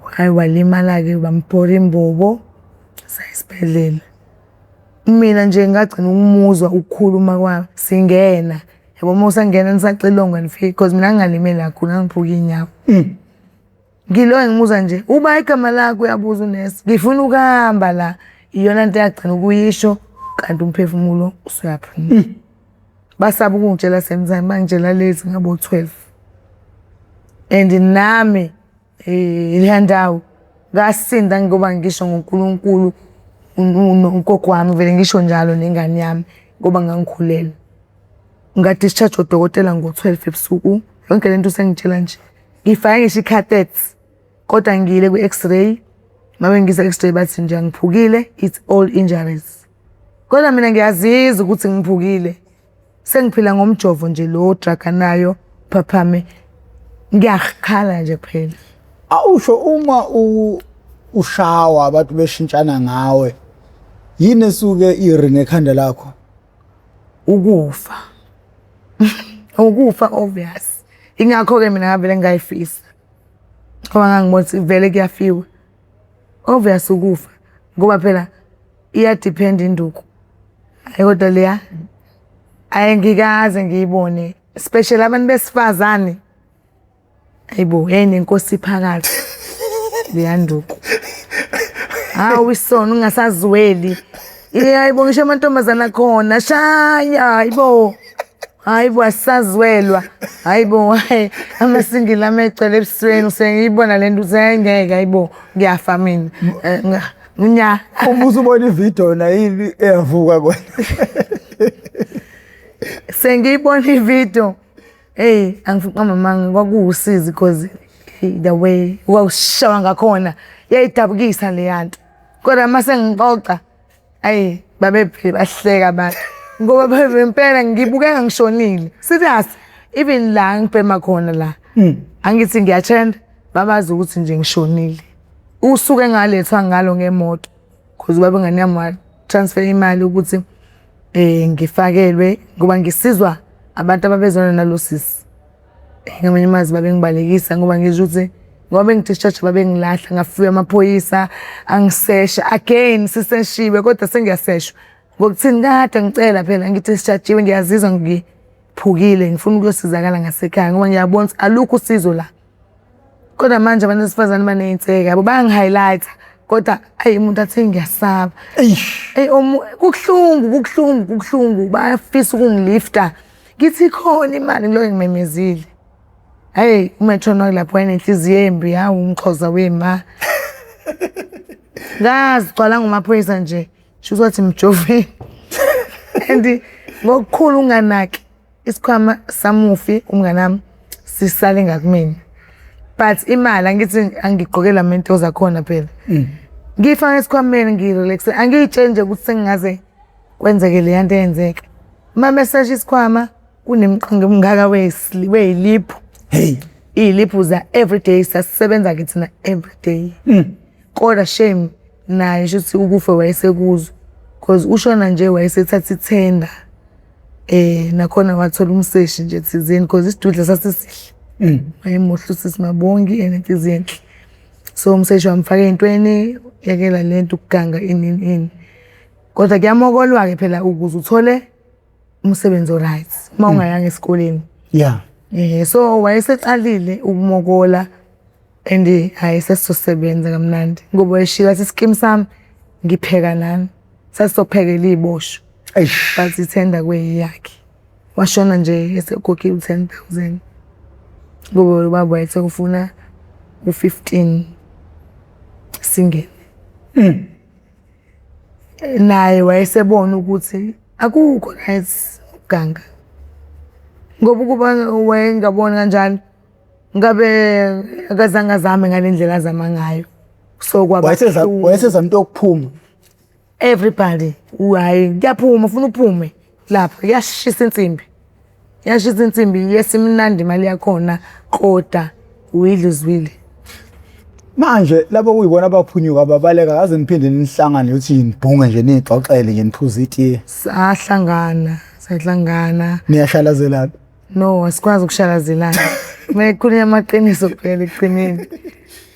Hayi, walimala-ke, bambhora imbobo, saya esibhedlela. Mina nje ngagcina ukumuzwa ukukhuluma kwami singena. Yabo uma usangena nisacilongwa nifike cause mina ngingalimele kakhulu, ngangiphuka iy'nyawo. Ngilo ngimuzwa nje, uba igama lakho, uyabuza unesi. Ngifuna ukuhamba la. Iyona nto eyagcina ukuyisho kanti umphefumulo usuyaphuma. Basaba ukungitshela same time, bangitshela late ngabo 12. And nami leya ndawo ngasinda ngoba ngisho ngoNkulunkulu ugogo wami, vele ngisho njalo nengane yami ngoba ngangikhulelwe. Nga-discharge udokotela ngo-12 ebusuku. Yonke lento usengitshela nje. Ngifake ngisho i-catheter kodwa ngiyile kwi-x-ray. Uma ngisa x-ray bathi nje angiphukile, it's all injuries. Kodwa mina ngiyazizwa ukuthi ngiphukile. Sengiphila ngomjovo nje lo drug anayo phaphame, ngiyakhala nje kuphela. Awusho uma ushawa abantu beshintshana ngawe, yini esuke iringa ekhanda lakho? Ukufa. Ukufa obvious. Ingakho-ke mina ngavele ngayifisa. Ngoba ngangibona ukuthi vele kuyafiwa. Obvious ukufa ngoba phela iya-depend induku. Hayi kodwa leya ayingikaze ngiyibone, especially abantu besifazane. Hayibo, yayinenkosi phakathi leya nduku. Hawu, isona ungasazweli. Hayibo, ngisho amantombazana akhona shaya, hayibo. Hayibo, asisazwelwa. Hayibo, hayi amasingili ami egcwele ebusweni, sengiyibona le nto ukuthi ngeke, hayibo, ngiyafa mina. Nya. Uma usubona ividiyo na yini eyavuka kwena? Sengiyibona ividiyo. Hey, angifuni ukuqamba amanga, kwakuwusizi because the way kwakushawa ngakhona yayidabukisa leya nto. Kodwa uma sengixoxa Ayi babephile bahleka abantu ngoba bebe impela ngibukeka ngishonile. Serious, even la ngibhema khona la. Angithi ngiyatrend, babazi ukuthi nje ngishonile. Usuku engalethwa ngalo ngemoto cause ubaba ingane yami wa-transfer imali ukuthi ngifakelwe ngoba ngisizwa abantu ababezwana nalo sisi. Ngamanye amazwi babengibalekisa ngoba ngisho ukuthi ngoba bengi-discharge babengilahla, ngafika amaphoyisa angisesha again, siseshiwe kodwa sengiyaseshwa. Ngokuthini kade ngicela phela ngi-discharge-iwe, ngiyazizwa ngiphukile, ngifuna ukuyosizakala ngasekhaya ngoba ngiyabona ukuthi alukho usizo la. Kodwa manje abantu besifazane baney'nseka yabo, bayangi-highlight-a kodwa ayi umuntu athi ngiyasaba. Eyi kubuhlungu, kubuhlungu, kubuhlungu, bayafisa ukungilifta. Ngithi ikhona imali, ngilokhu ngimemezile. Hhayi umetron walapho wayenenhliziyo embi, hawu umxhosa wema. Ngazigcwala ngomaphoyisa nje, shuthi wathi mjoveni. And ngokukhulu ukunganaki, isikhwama samufi umngani wami sisale ngakumina. But imali angithi angigqokela into zakhona phela. Ngiyifaka esikhwameni ngi-relax-e, angiy'tsheli nje ukuthi sengingaze kwenzeke leya nto eyenzeka. Uma besesha isikhwama kunemqingo emingaka wey'liphu. Hey. Iy'liphu za everyday, sasisebenza-ke thina everyday. Kodwa shame naye shuthi ukufa wayesekuzwa cause ushona nje wayesethatha ithenda. Nakhona wathola umseshi nje thizeni cause isidudla sasisihle. Wayemuhle usisi Mabongi enenhliziyo enhle. So umseshi wamfaka ey'ntweni, yekela lento ukuganga ini ini ini. Kodwa kuyamokolwa-ke phela ukuze uthole umsebenzi o-right uma ungayanga esikoleni. Yeah. So wayeseqalile ukumokola and hhayi sesizosebenza kamnandi ngoba wayeshilo wathi isikimu sami ngipheka nami, sasizophekela iy'boshwa. Eish. But ithenda kweyakhe. Washona nje esekhokhile u-10,000 ngoba ubaba wayethe ufuna u-15 singene. Naye wayesebona ukuthi akukho right ukuganga ngoba ukuba wayengaboni kanjalo ngabe akazange azame ngale ndlela azama ngayo. So kwaba buhlungu. Wayesezama into yokuphuma. Everybody, hhayi kuyaphuma, ufuna uphume lapha, kuyashisa insimbi. Iyashisa insimbi, yes imnandi imali yakhona kodwa uyidla uzwile. Manje labo kuyibona abaphunyuka babaleka, kaze niphinde nihlangane ukuthi nibhunge nje niy'xoxele nje niphuze itiye? Sahlangana, sahlangana. Niyashalazelana? No, asikwazi ukushalazelana. Kumele kukhulunywe amaqiniso kuphela ekugcineni.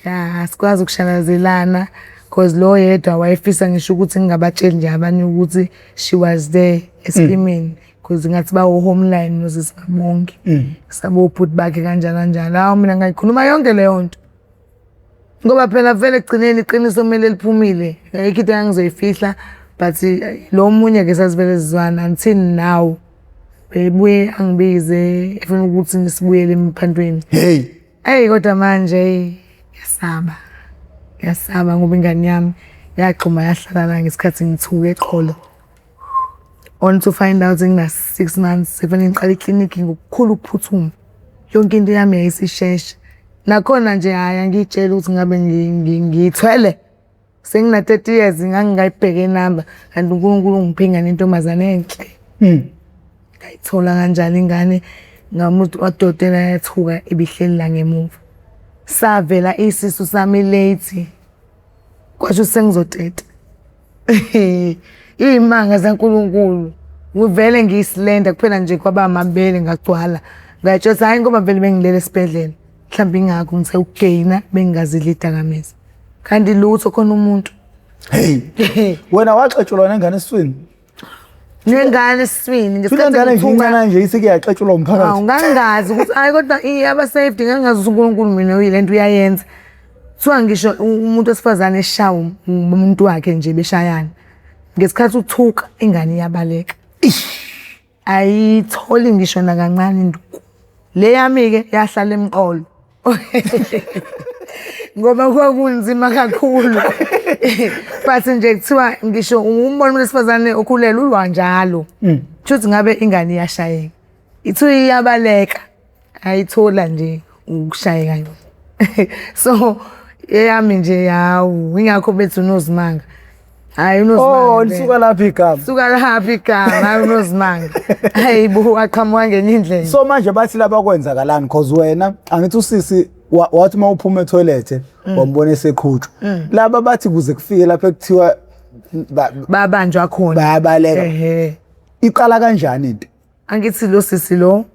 Ya, asikwazi ukushalazelana cause lo yedwa wayefisa ngisho ukuthi ngingabatsheli nje abanye ukuthi she was there esikimini. Cause ngathi bawo-homeline noSisi Mabongi. Sabobhuti bakhe kanjani kanjani. Hawu mina ngayikhuluma yonke leyo nto. Ngoba phela vele ekugcineni iqiniso kumele liphumile. Ayikho into engangizoyifihla but lo omunye-ke sasivele sizwana until now. Bebuye angibize efuna ukuthi sibuyele emphantweni. Hey. Eyi kodwa manje eyi ngiyasaba. Ngiyasaba ngoba ingane yami yagxuma yahlala la ngesikhathi ngithuke eqolo. On to find out ngina-6 months sekufanele ngiqale iklinikhi ngokukhulu ukuphuthuma. Yonke into yami yayisishesha. Nakhona nje hhayi angiy'tsheli ukuthi ngabe ngiy'thwele. Sengina-30 years ngangingayibheka inamba kanti uNkulunkulu ungiphe ingane yentombazane enhle. Ngayithola kanjani ingane, ngamuntu wadokotela yathuka ibihleli la ngemuva. Savela isisu sami late, kwasho ukuthi sengizoteta. Iy'manga zaNkulunkulu, ngivele ngiyisilenda kuphela nje kwaba amabele ngagcwala. Ngay'tshela ukuthi hhayi ngoba vele bengilele esibhedlela, mhlawumbe ingakho ngithe ukugeyina bengingazidli iy'dakamizwa. Kanti lutho khona umuntu. Hey. Wena waxetshulwa nengane esiswini? Nengane esiswini ngesikhathi ngane nje incane nje isike yaxetshulwa umphakathi. Awu ngangazi ukuthi hayi kodwa iyaba safety, ngangazi ukuthi uNkulunkulu mina uyilento uyayenza. Kuthiwa ngisho umuntu wesifazane eshawa umuntu wakhe nje beshayana. Ngesikhathi uthuka ingane iyabaleka. Ayitholi ngisho nakancane induku. Le yami-ke yahlala emqolo. Ngoba kwakunzima kakhulu. But nje kuthiwa ngisho umbona umuntu wesifazane okhulelwe ulwa njalo. Kushuthi ngabe ingane iyashayeka. Ithiwa iyabaleka. Ayithola nje ukushayeka yona. So eyami nje yawu ingakho bethi unozimanga. Hayi unozimanga. Oh, lisuka lapha igama. Suka lapha igama, hayi unozimanga. Hayi bo aqhamuka ngenye indlela. So manje bathi laba kwenzakalani cause wena angithi usisi wathi uma uphuma etoilet wambona eseqhutshwa. Laba bathi kuze kufike lapha ekuthiwa Babanjwa khona. Bayabaleka. Ehhe. Iqala kanjani into? Angithi lo sisi lo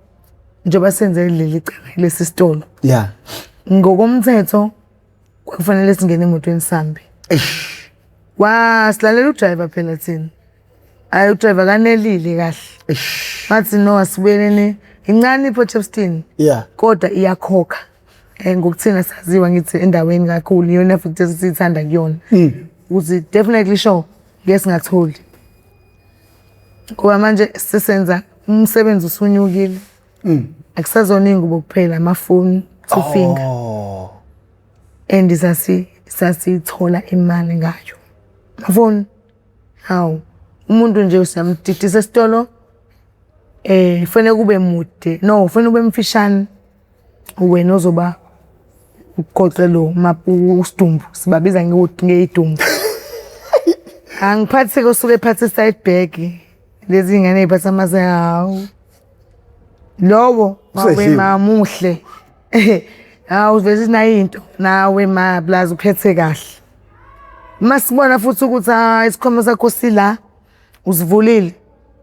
njengoba senze leli cala kulesi sitolo. Yeah. Ngokomthetho kwakufanele singene emotweni sambe. Eish. Wasilalela udriver phela thina. Hayi udriver kanelile kahle. Eish. Bathi no asibuyeleni incane iPort Shepstone. Yeah. Kodwa iyakhokha. Ngokuthina saziwa ngithi endaweni kakhulu iyona futhi esithanda kuyona. Ukuthi definitely sure ngeke singatholi. Ngoba manje sisenza umsebenzi usunyukile. Akusazona iy'ngubo kuphela amafoni, two finger. Oh. And sasithola imali ngayo. Amafoni, hawu umuntu nje siyamdidisa esitolo kufanele kube mude, no kufanele ube mfishane. Wena ozoba ugoqe lo usidumbu, sibabiza ngey'dumbu. Angiphathi-ke osuke ephatha i-side bag, lezi iy'ngane ey'phatha amase hawu. Lowo Usedliwe. wawe muhle. Hawu vese nayo into nawe ma plus uphethe kahle. Masibona futhi ukuthi ha isikhwama sakho sila usivulile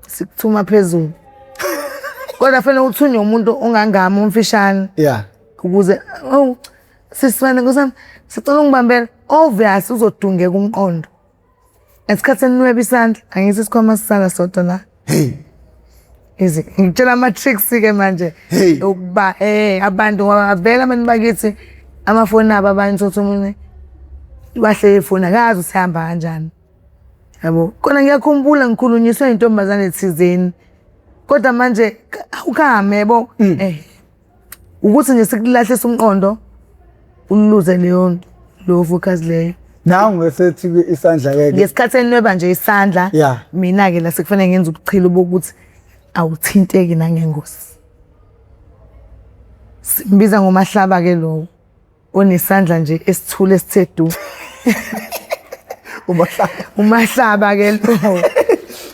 sikuthuma phezulu. Kodwa fanele uthunywe umuntu ongangami umfishane. Yeah. Ukuze oh sisifane nkosami sicela ungibambele obvious uzodungeka umqondo. Ngesikhathi enweba isandla angithi isikhwama sisala sodwa la. Hey. Izi ngitshela ama tricks ke manje Hey. ukuba abantu ngoba vele abantu bakithi amafoni abo abanye uthola umuntu wahle ifoni akazi usihamba kanjani. Yabo kona ngiyakhumbula ngikhulunyiswe intombazane thizeni kodwa manje awukame yabo ukuthi nje sikulahlisa umqondo uluze leyo nto leyo focus leyo. Nangu ngesethi isandla ke ngesikhathi enweba nje isandla Yeah. mina ke la sekufanele ngenze ubuchilo bokuthi awuthinteki nangengozi. Simbiza ngomahlaba ke lowo onesandla nje esithule esithe du. Umahlaba. Umahlaba ke lowo.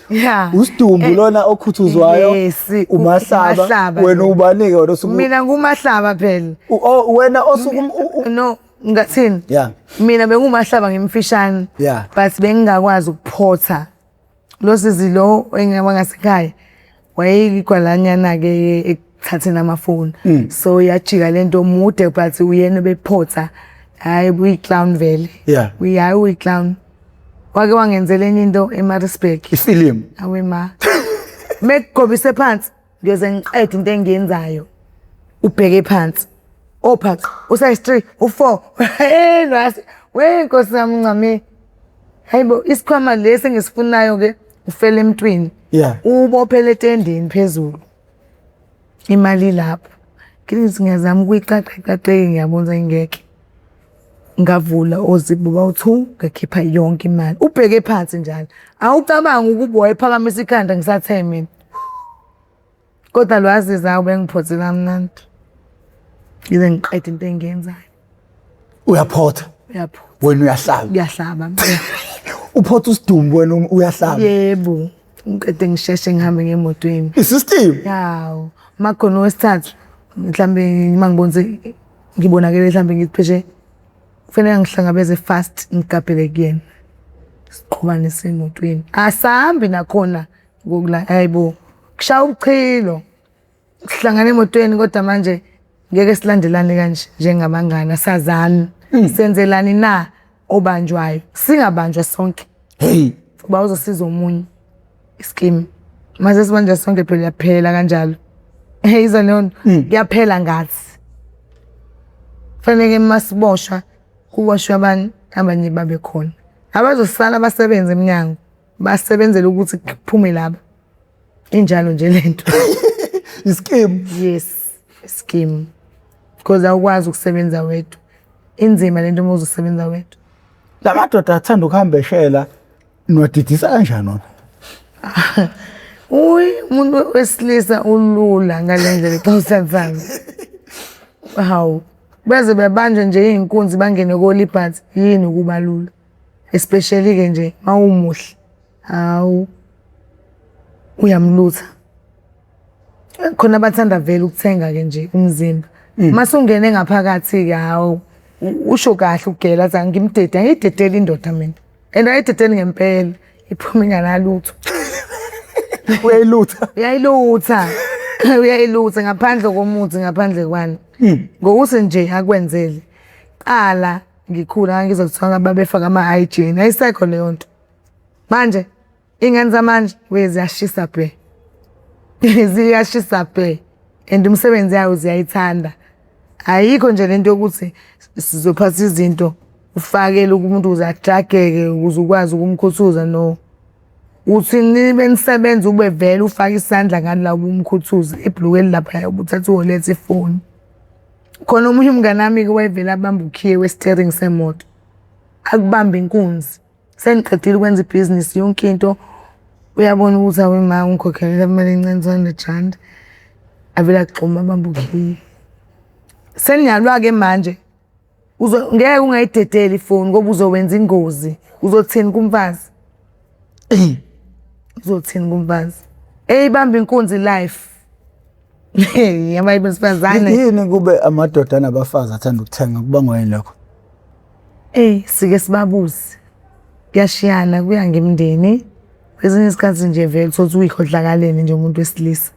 Yeah. Usidumbu lona okhuthuzwayo. Yes, Umahlaba. uMahlaba Wena lo. ubanike wena osuku. Mina ngumahlaba phela. Oh wena osuku No, ngathini? Yeah. Mina bengumahlaba ngimfishane. Yeah. But bengingakwazi ukuphotha. Lo sisi lo engasekhaya wayeyigwalanyana ke ekuthatheni amafoni. So yajika lento mude but uyena bephotha. Hayi uyi-clown vele. Yeah. Uyayi uyi-clown. Wake wangenzela enye into eMaritzburg. Ifilimu. Awe ma. Mekugobise phansi ngiyoze ngiqede into engiyenzayo. Ubheke phansi. Ophaqa usize 3 u4. Hey lwasi. We Nkosi yami ncame. Hayibo isikhwama lesi engisifunayo ke ufele emntwini. Yeah. Ubophele etendeni phezulu. Imali lapho. Ngithi ngiyazama ukuyiqaqa iqaqeke ngiyabona ngeke. Ngavula oziphu bawu-2 ngakhipha yonke imali. Ubheke phansi njalo. Awucabangi ukuba wayephakamisa ikhanda ngisathe mina. Kodwa lwaziza ubengiphothela kamnandi. Ngize ngiqede into engiyenzayo. Uyaphotha. Uyaphotha. Wena uyahlaba. Ngiyahlaba. Uphotha usidumbu wena uyahlaba. Yebo. Ngiqede ngisheshe ngihambe ngemotweni. Isystem. Yawo. Makhona owesithathu mhlambe mangibona ukuthi ngibonakele mhlambe ngithi pheshe kufanele ngihlangabeze fast ngigabhele kuyena. Siqhubane semotweni. Asambi nakhona ngokula hayibo. Kushaya ubuchilo. Sihlangana emotweni kodwa manje ngeke silandelane kanje njengabangani asazani. Senzelani na obanjwayo? Singabanjwa sonke. Hey. Kuba uzosiza omunye ischeme. Mase sibanjwa sonke phela yaphela kanjalo. Hey izo leyo nto kuyaphela ngathi. Fanele masiboshwa kuboshwe abantu abanye babe khona. Abazosala basebenze eminyango basebenzele ukuthi kuphume laba. Injalo nje lento. Ischeme. Yes, scheme. Because awukwazi ukusebenza wedwa. Inzima lento uma uzosebenza wedwa. Lamadoda athanda ukuhamba eshela niwadidisa kanjani wona? Uy, umuntu wesilisa ulula ngale ndlela xa usathanda. Hawu, beze bebanjwe nje iy'nkunzi bangene kolibhathi yini ukuba lula. Especially-ke nje mawumuhle, hawu uyamlutha. Khona abathanda vele ukuthenga-ke nje umzimba. Mase ungene ngaphakathi-ke hawu usho kahle ugela athi angimdede, angiyidedeli indoda mina. And ayidedeli ngempela, iphuma inganalutho. Uyayilutha. Uyayilutha. Uyayilutha ngaphandle komuthi, ngaphandle kwani. Ngokuthi nje akwenzele. Qala ngikhula ngangizwa kuthiwa babefaka ama-hygiene, ayisekho leyo nto. Manje iy'ngane zamanje we ziyashisa bhe. Ziyashisa bhe and imisebenzi yayo ziyayithanda. Ayikho nje lento yokuthi sizophatha izinto ufakele umuntu ukuze adrageke ukuze ukwazi ukumkhuthuza no. Uthi nibe nisebenza ube vele ufake isandla ngala ubumkhuthuza ibhuluku elilaphaya ubuthatha uyoletha ifoni. Khona omunye umngani wami-ke wayevele abambe ukhiye wesiteringi semoto, akubambe inkunzi. Sengiqedile ukwenza ibhizinisi yonke into, uyabona ukuthi awe ma ungikhokhelela imali encane 200 rand, avele agxume abambe ukhiye. Seniyalwa-ke manje, ngeke ungayidedeli ifoni ngoba uzowenza ingozi. Uzothini kumfazi? Uzothini kumfazi? Eyibamba inkunzi life. Abanye besifazane. Yini kube amadoda anabafazi athanda ukuthenga kubangwa yini lokho? Eyi sike sibabuze. Kuyashiyana kuya ngemindeni. Kwesinye isikhathi nje vele uthole ukuthi uyikhohlakalele nje umuntu wesilisa.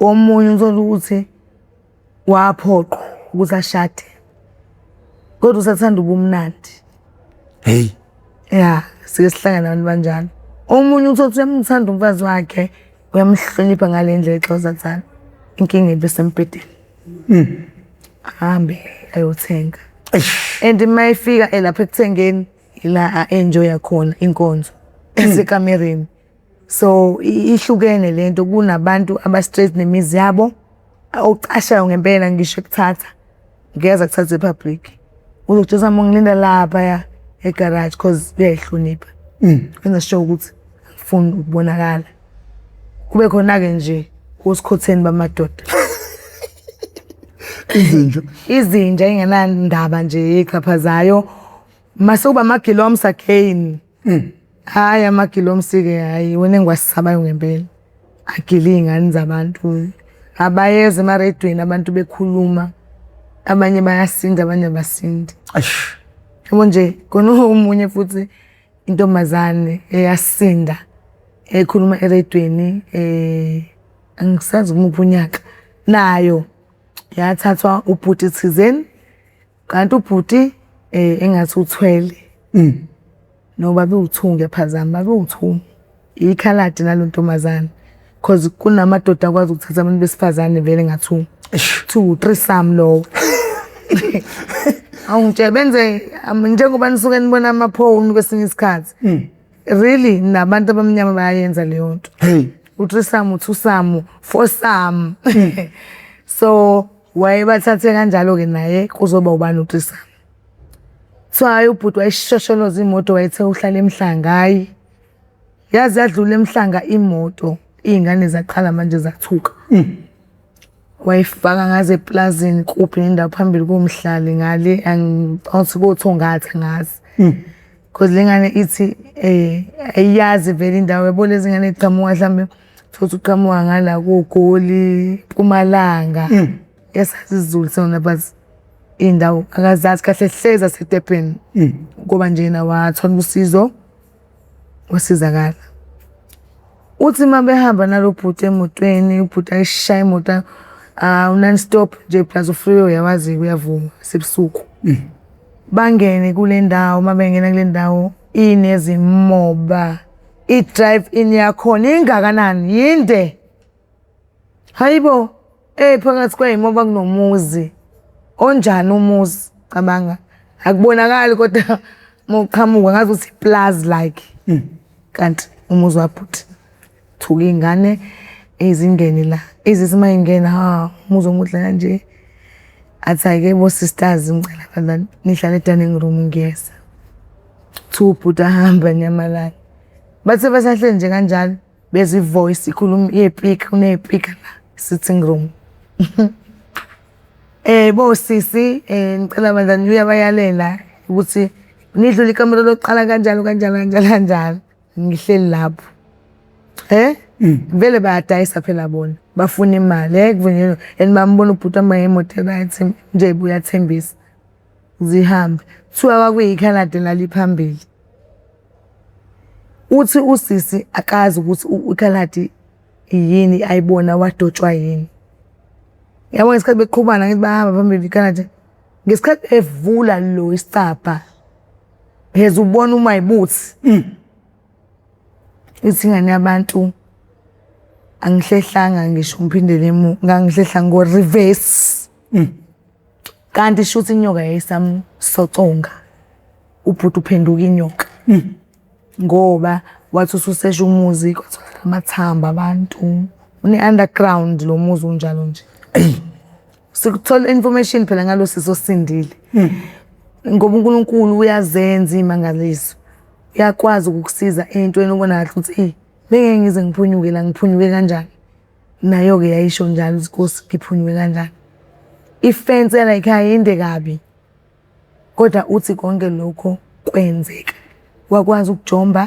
Omunye uthole ukuthi waphoqwa ukuthi ashade. Kodwa usathanda ubumnandi. Hey. Ya, sike sihlangane nabantu banjalo. Omunye uthole ukuthi uyamthanda umfazi wakhe, uyamhlonipha ngale ndlela exhosathana. Inkinga ibe sembhedeni. Ahambe ayothenga. And uma efika elapha ekuthengeni ila a-enjoya khona inkonzo esekamereni. So ihlukene lento kunabantu aba-straight nemizi yabo ocashayo ngempela ngisho ekuthatha ngeke akuthathe e-public. Uzokutshela uma ngilinda laphaya egaraji cause uyayihlonipha. Wenza sure ukuthi angifuni ukubonakala. Kube khona-ke nje osikhotheni bamadoda. Izinja. Izinja engenandaba nje ey'xhaphazayo. Mase kuba amagiloms again. Hhayi amagiloms-ke hhayi iwona engiwasabayo ngempela. Agila iy'ngane zabantu. Abayeza emarediyweni abantu bekhuluma. Abanye bayasinda abanye abasindi. Eish. Yabo nje khona omunye futhi intombazane eyasinda ekhuluma erediyweni angisazi kumuphi unyaka. Nayo yathathwa ubhuti thizeni kanti ubhuti engathi uthwele. No babewu-two ngiyaphazama babewu-two. Ikhaladi nalo ntombazane cause kunamadoda akwazi ukuthatha abantu besifazane vele nga-two. Two, threesome lowo. Awungitshele benze njengoba nisuke nibona amaphone kwesinye isikhathi. Really nabantu abamnyama bayayenza leyo nto. Hey. U-threesome, u-twosome, foursome. So wayebathathe kanjalo-ke naye kuzoba ubani u-threesome. Kuthiwa hhayi ubhuti wayeshosholoza imoto wayethe uhlala eMhlanga hhayi. Yaze yadlula eMhlanga imoto iy'ngane zaqala manje zathuka. Wayifaka ngaze eplazini kuphi nendawo phambili koMhlali ngale angithi koThongathi angazi. Cause le ngane ithi ayiyazi vele indawo yabo lezi ngane ey'qhamuka mhlambe uthole ukuthi uqhamuka ngala koGoli, Mpumalanga. Yasazi isiZulu sona but iy'ndawo akazazi kahle hle zaseDurban. Ngoba nje yena wathola usizo wasizakala. Uthi uma behamba nalo bhuti emotweni, ubhuti ayishaye imoto u-non stop nje plus u-freeway uyawazi uyavuma sebusuku. Bangene kule ndawo, uma bengena kule ndawo inezimoba. I-drive in yakhona ingakanani? Yinde. Hayibo, phakathi kwey'moba kunomuzi. Onjani umuzi? Cabanga. Akubonakali kodwa uma uqhamuka ngazi ukuthi i-plaza like. Kanti umuzi wabhuti. Thuka iy'ngane ezingene la. Ezithi uma y'ngena ha umuzi omuhle kanje. Athi hhayi-ke bo sisters ngicela bandla nihlale e-dining room ngiyeza. Kuthiwa ubhuti ahambe anyamalale. Bathe basahleli nje kanjalo bezwa i-voice ikhuluma iy'pika kuney'pika la sitting room. Bo sisi ngicela bandla uyabayalela ukuthi Nidlule ikamelo lokuqala kanjalo kanjalo kanjalo kanjalo. Ngihleli lapho. Eh? Vele bayadayisa phela bona. Bafuna imali. Eh kuvunyelwe and bambona ubhuti wami ngemoto e-right nje uyathembisa. Zihambe. Kuthiwa kwakuyikhaladi elaliphambili. Uthi usisi akazi ukuthi ikhaladi yini ayibona wadotshwa yini. Yabo ngesikhathi beqhubana ngithi bayahamba phambili ikhaladi. Ngesikhathi evula lo isicabha pheze ubona uma yibuthi. Ithi ingane yabantu angihlehlanga ngisho ngiphindele emuva ngangihlehla ngo-reverse. Kanti shuthi inyoka yayisamsoconga ubhuti uphenduka inyoka. Ngoba wathi ususesha umuzi kwatholakala amathambo abantu. Une-underground lo muzi unjalo nje. Sikuthola information phela ngalo sisi osindile. Ngoba uNkulunkulu uyazenza iy'mangaliso. Uyakwazi ukukusiza entweni obona kahle ukuthi eyi bengeke ngize ngiphunyuke la ngiphunyuke kanjani. Nayo-ke yayisho njalo ukuthi Nkosi ngiphunyuke kanjani. Ifensi yalayikhaya yinde kabi. Kodwa uthi konke lokho kwenzeka. Wakwazi ukujomba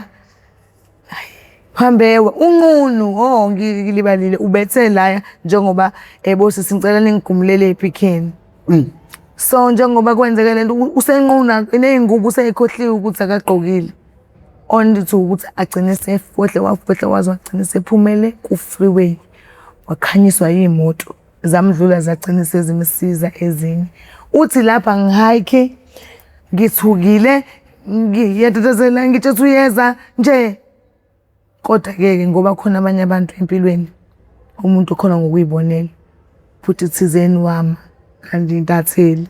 hayi hambewe unqunu oh ngilibalile ubethe laya njengoba bosisi ngicela ningigumulele epikheni. So njengoba kwenzeke lento usenquna ney'ngubo useyikhohliwe ukuthi akagqokile. Only to ukuthi agcine sefohle wafohla waze wagcina sephumele ku-freeway wakhanyiswa iy'moto zamdlula zagcina sezimsiza ezinye. Uthi lapha ngi-hike ngithukile ngiyatatazela ngitsho ukuthi uyeza nje. Kodwa-ke ke ngoba khona abanye abantu empilweni umuntu ukhona ngokuy'bonela futhi thizeni wama kanti intatheli.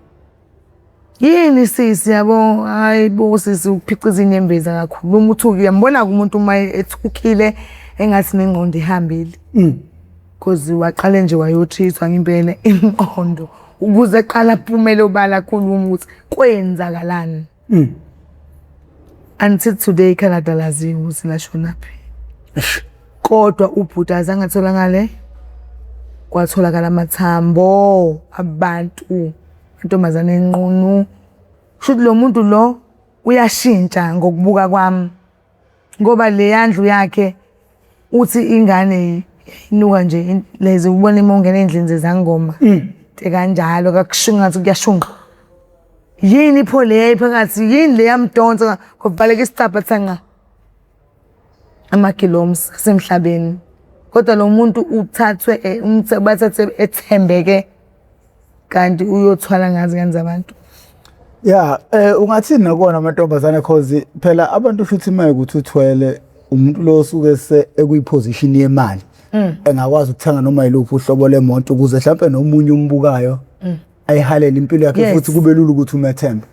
Yini sisi yabo, hhayi bo sisi uphiciza inyembezi akakhulumi uthukile. Uyambona-ke umuntu uma ethukile engathi nengqondo ihambile. Cause waqale nje wayothiswa ngempela imiqondo ukuze aqale aphumele obala akhulume ukuthi kwenzakalani. Until today ikhaladi alaziwa ukuthi lashonaphi. Kodwa ubhuti azange atholakale, kwatholakala amathambo abantu, intombazane enqunu. Kushuthi lo muntu lo uyashintsha ngokubuka kwami ngoba leya ndlu yakhe uthi ingane inuka nje lezi ubona uma ungena ey'ndlini zezangoma into kanjalo kakushunqa ngathi kuyashunqa. Yini pho le yayiphakathi yini le yamdonsa kwavaleka isicabha thanqa amagiloms asemhlabeni. Kodwa lo muntu uthathwe bathathe ethembeke kanti uyothwala ngazi ngane zabantu. Ya, ungathini nakona amantombazane cause phela abantu futhi uma ukuthi uthwele umuntu lo osuke se ekwi-position yemali engakwazi ukuthenga noma yiluphi uhlobo lemoto ukuze mhlampe nomunye umbukayo ayihalele impilo yakhe futhi kube lula ukuthi umethembe.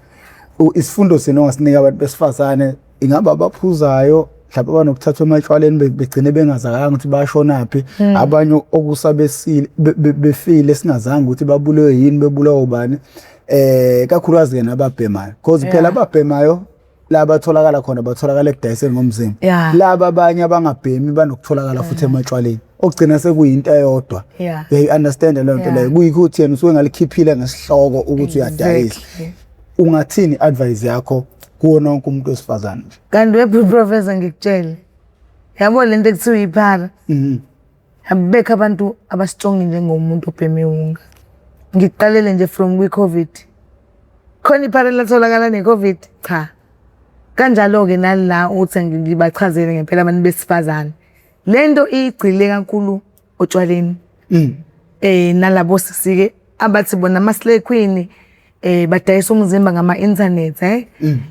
Isifundo sini ongasinika abantu besifazane ingaba abaphuzayo mhlawumbe abanokuthathwa ematshwaleni begcine bengazakanga ukuthi bashonaphi abanye okusabesile befile singazange ukuthi babulewe yini bebulawa ubani kakhulukazi ke nababhemayo because phela ababhemayo laba batholakala khona batholakala ekudayiseni ngomzimba laba abanye abangabhemi banokutholakala futhi ematshwaleni okugcina sekuyinto eyodwa. Uyayi-understand leyo nto leyo kuyikho ukuthi yena usuke ngalikhiphile ngesihloko ukuthi uyadayisa. Ungathini i-advice yakho kuwona wonke umuntu wesifazane nje? Kanti webhu professor ngikutshele. Yabo lento ekuthiwa iphara. Abekho abantu abasitshongi njengomuntu obhema iwunga. Ngikuqalele nje from kwi-COVID. Khona iphara elatholakala ne-COVID? Cha. Kanjalo-ke nala uthi ngibachazele ngempela abantu besifazane. Le nto igxile kakhulu otshwaleni. Nalabo sisi-ke abathi bona ama-slay queen badayisa umzimba ngama-internet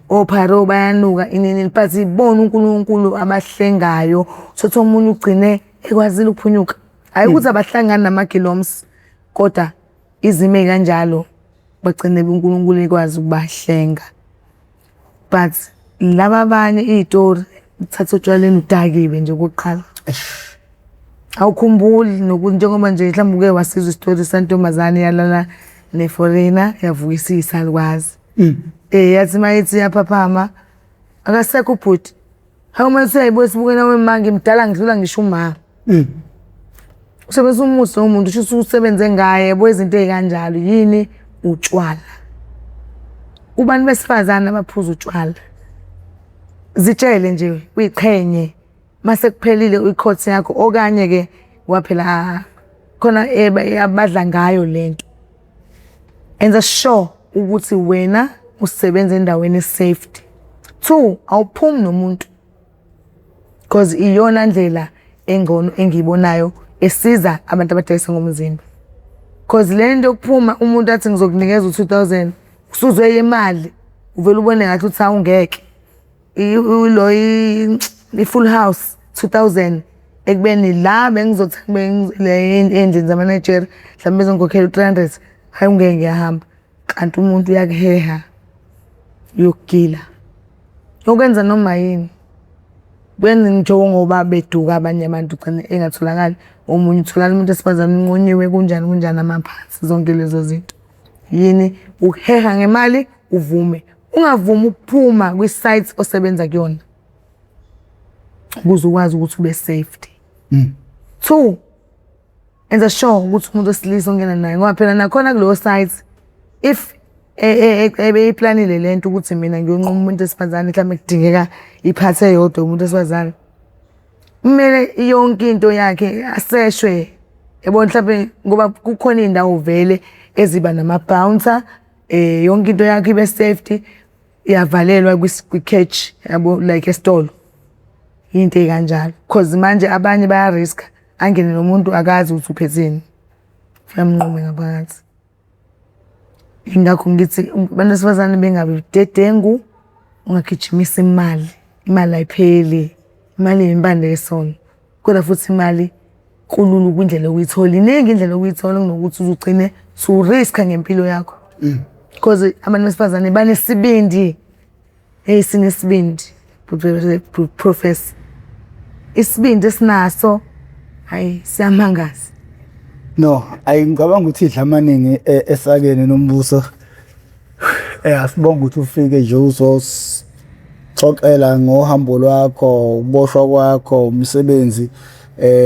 opharo bayanuka ini ini but ibona uNkulunkulu abahlengayo uthole omunye ugcine ekwazile ukuphunyuka. Hhayi ukuthi abahlangani namagiloms kodwa izimo ey'kanjalo bagcine uNkulunkulu ekwazi ukubahlenga. But laba abanye iy'tori uthatha otshwaleni udakiwe nje okokuqala. Awukhumbuli nokuthi njengoba nje mhlawumbe uke wasizwa isitori santombazane yalala ne-foreigner yavuka isiyisalukazi. Yathi uma ithi iyaphaphama akasekho ubhuti. Hawu uma usuyayibuka esibukweni awe ma ngimdala ngidlula ngisho uma. Usebenzisa umuthi lowo muntu shuthi usebenze ngaye yabo izinto ey'kanjalo yini utshwala. Kubantu besifazane abaphuza utshwala, zitshele nje uyiqhenye mase kuphelile i-court yakho okanye-ke ngoba phela khona abadla ngayo lento. Enza sure ukuthi wena usebenza endaweni e-safety. Two, awuphumi nomuntu cause iyona ndlela engcono engiyibonayo esiza abantu abadayisa ngomzimba. Cause le nto yokuphuma umuntu athi ngizokunikeza u-2,000 usuzwe imali uvele ubone ngathi uthi awungeke. Ilo i-full house 2,000 ekubeni la bengizothi le ey'ndlini zama-Nigeria mhlawumbe bezongikhokhela u-300 hhayi ungeke ngiyahamba. Kanti umuntu uyakuheha uyokugila. Yokwenza noma yini. Kwenza njengoba beduka abanye abantu ugcine engatholakali. Omunye utholakala umuntu wesifazane unqunyiwe kunjani kunjani amaphansi zonke lezo zinto. Yini? Ukuheha ngemali uvume. Ungavumi ukuphuma kwi-site osebenza kuyona ukuze ukwazi ukuthi ube safety. Two, enza sure ukuthi umuntu wesilisa ongena naye ngoba phela nakhona kuleyo site if ebeyiplanile le nto ukuthi mina ngiyonquma umuntu wesifazane mhlawumbe kudingeka iphathi eyodwa umuntu wesifazane, kumele yonke into yakhe aseshwe yabo mhlawumbe ngoba kukhona iy'ndawo vele eziba nama-bouncer yonke into yakho ibe safety iyavalelwa kwi-catch yabo like esitolo. Iy'nto ey'kanjalo cause manje abanye baya-risk-a angene nomuntu akazi ukuthi uphetheni, amnqume ngaphakathi. Yingakho ngithi abantu besifazane bengabi budedengu, ungagijimisi imali, imali ayipheli, imali iyimpande yesono. Kodwa futhi imali kulula kwindlela yokuyithola, iningi indlela yokuyithola kunokuthi uze ugcine usu-risk-a ngempilo yakho. Because abantu besifazane banesibindi, hheyi sinesibindi Professor. Isibindi esinaso hhayi siyamangaza. No, ayi ngicabanga ukuthi idla amaningi esakeni nombuso. Asibonge ukuthi ufike nje uzosixoxela ngohambo lwakho, ukuboshwa kwakho, umsebenzi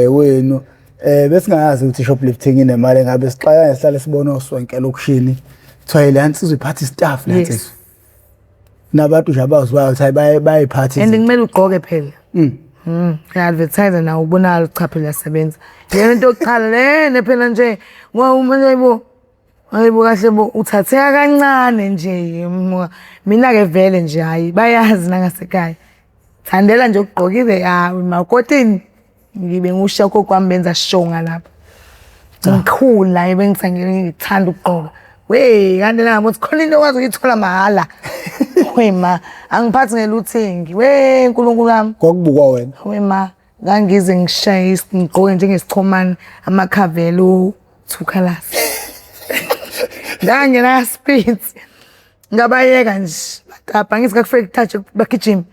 wenu. Besingayazi ukuthi i-shoplifting inemali engabe sixakane sihlale sibona oswenke elokishini. Kuthiwa le nsizwa iphatha istaff le nsizwa. Nabantu nje abaziwayo ukuthi hayi bayayiphatha And kumele ugqoke phela. Uya-advertise nawe ubonakala ukuthi cha phela uyasebenza. Lena into yokuqala lena phela nje ngoba umuntu hayibo hayibo kahle bo uthatheka kancane nje. Mina-ke vele nje hhayi bayazi nangasekhaya. Thandela nje ukugqoka ize ya makotini ngibe ngiwushiya ugogo wami benza sure ngalapha. Ngikhula bengithanda ukugqoka. We kanti nami uthi khona into okwazi ukuyithola mahhala. We ma angiphathi ngeluthingi. We Nkulunkulu wami. Kwakubukwa wena. We ma ngangize ngishaye ngigqoke njengesichomane amakhavelo two colours. Ngangena speeds. Ngabayeka nje batapa ngithi kakufike kuthathe bagijime.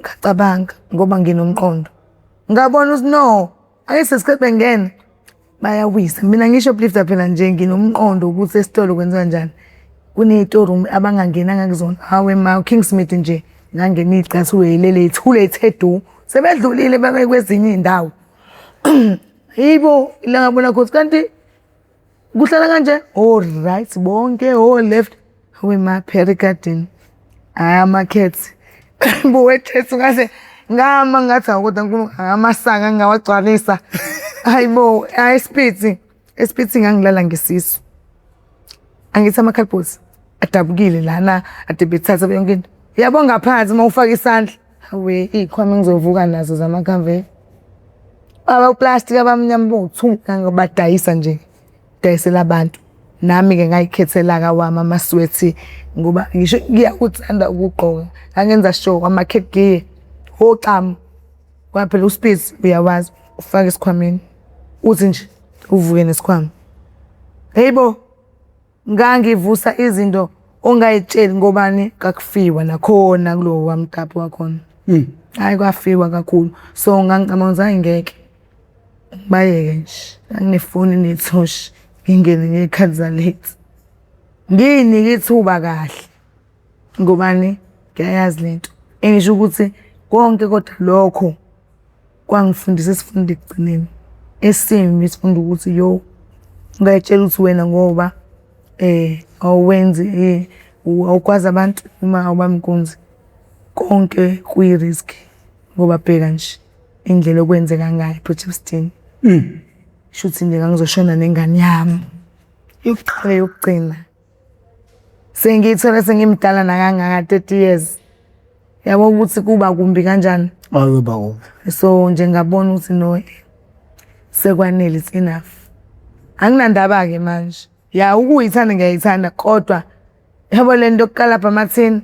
Ngacabanga ngoba nginomqondo. Ngabona ukuthi no ayisesikhathi bengena bayawisa. Mina ngisho-shoplifter phela nje nginomqondo ukuthi esitolo kwenziwa njani. Kuney'torumu abangangenanga kuzona. Hawe ma uKingsmead nje ngangena iy'cathulo y'lele y'thule y'the du. Sebedlulile baye kwezinye iy'ndawo. Yibo ila ngabona khona ukuthi kanti kuhlala kanje o-right bonke o-left. Hawe ma Perry Garden, hhayi ama-cats. Buwe-cats ngaze ngama ngathi hawu kodwa Nkulunkulu amasaka ngingawagcwalisa. Hayi bo, hhayi eSpitz, eSpitz ngangilala ngesisu. Angithi ama-cardboards adabukile lana ade bethatha yonke into. Uyabo ngaphansi uma ufaka isandla, hawe iy'khwama engizovuka nazo zamakhamvela. Abaplastiki abamnyama bowu-two ngangibadayisa nje, ngidayisela abantu. Nami-ke ngay'khethela-ke awami amaswethi ngoba ngisho ngiyakuthanda ukugqoka. Ngangenza sure ama-headgear, oxamu. Ngoba phela uSpitz uyawazi ufaka esikhwameni, uthi nje uvuke nesikhwama. Hheyi bo, ngangivusa izinto ongay'tsheli ngobani kwakufiwa nakhona kulowa mtapo wakhona. Hhayi kwafiwa kakhulu, so ngangicabanga ukuthi hhayi ngeke ngibayeke nje. Nganginefoni enethoshi ngingene ngey'khathi za-late. Ngiy'nike ithuba kahle ngobani ngiyayazi lento. Engisho ukuthi konke kodwa lokho kwangifundisa isifundo ekugcineni esimbi isifundo ukuthi yo ungay'tshela ukuthi wena ngoba awenzi Awukwazi abantu uma awubambi inkunzi. Konke kuyi-risk ngoba bheka nje indlela okwenzeka ngayo ePort Shepstone. Shuthi nje ngangizoshona nengane yami yokuqala yokugcina. Sengiyithole sengimdala nakangaka 30 years. Yabo ukuthi kuba kumbi kanjani. Akuba kubi. So nje ngabona ukuthi no sekwanele, it's enough. Anginandaba-ke manje. Ya, ukuyithanda ngiyayithanda kodwa yabo le nto yokukalabha amathini,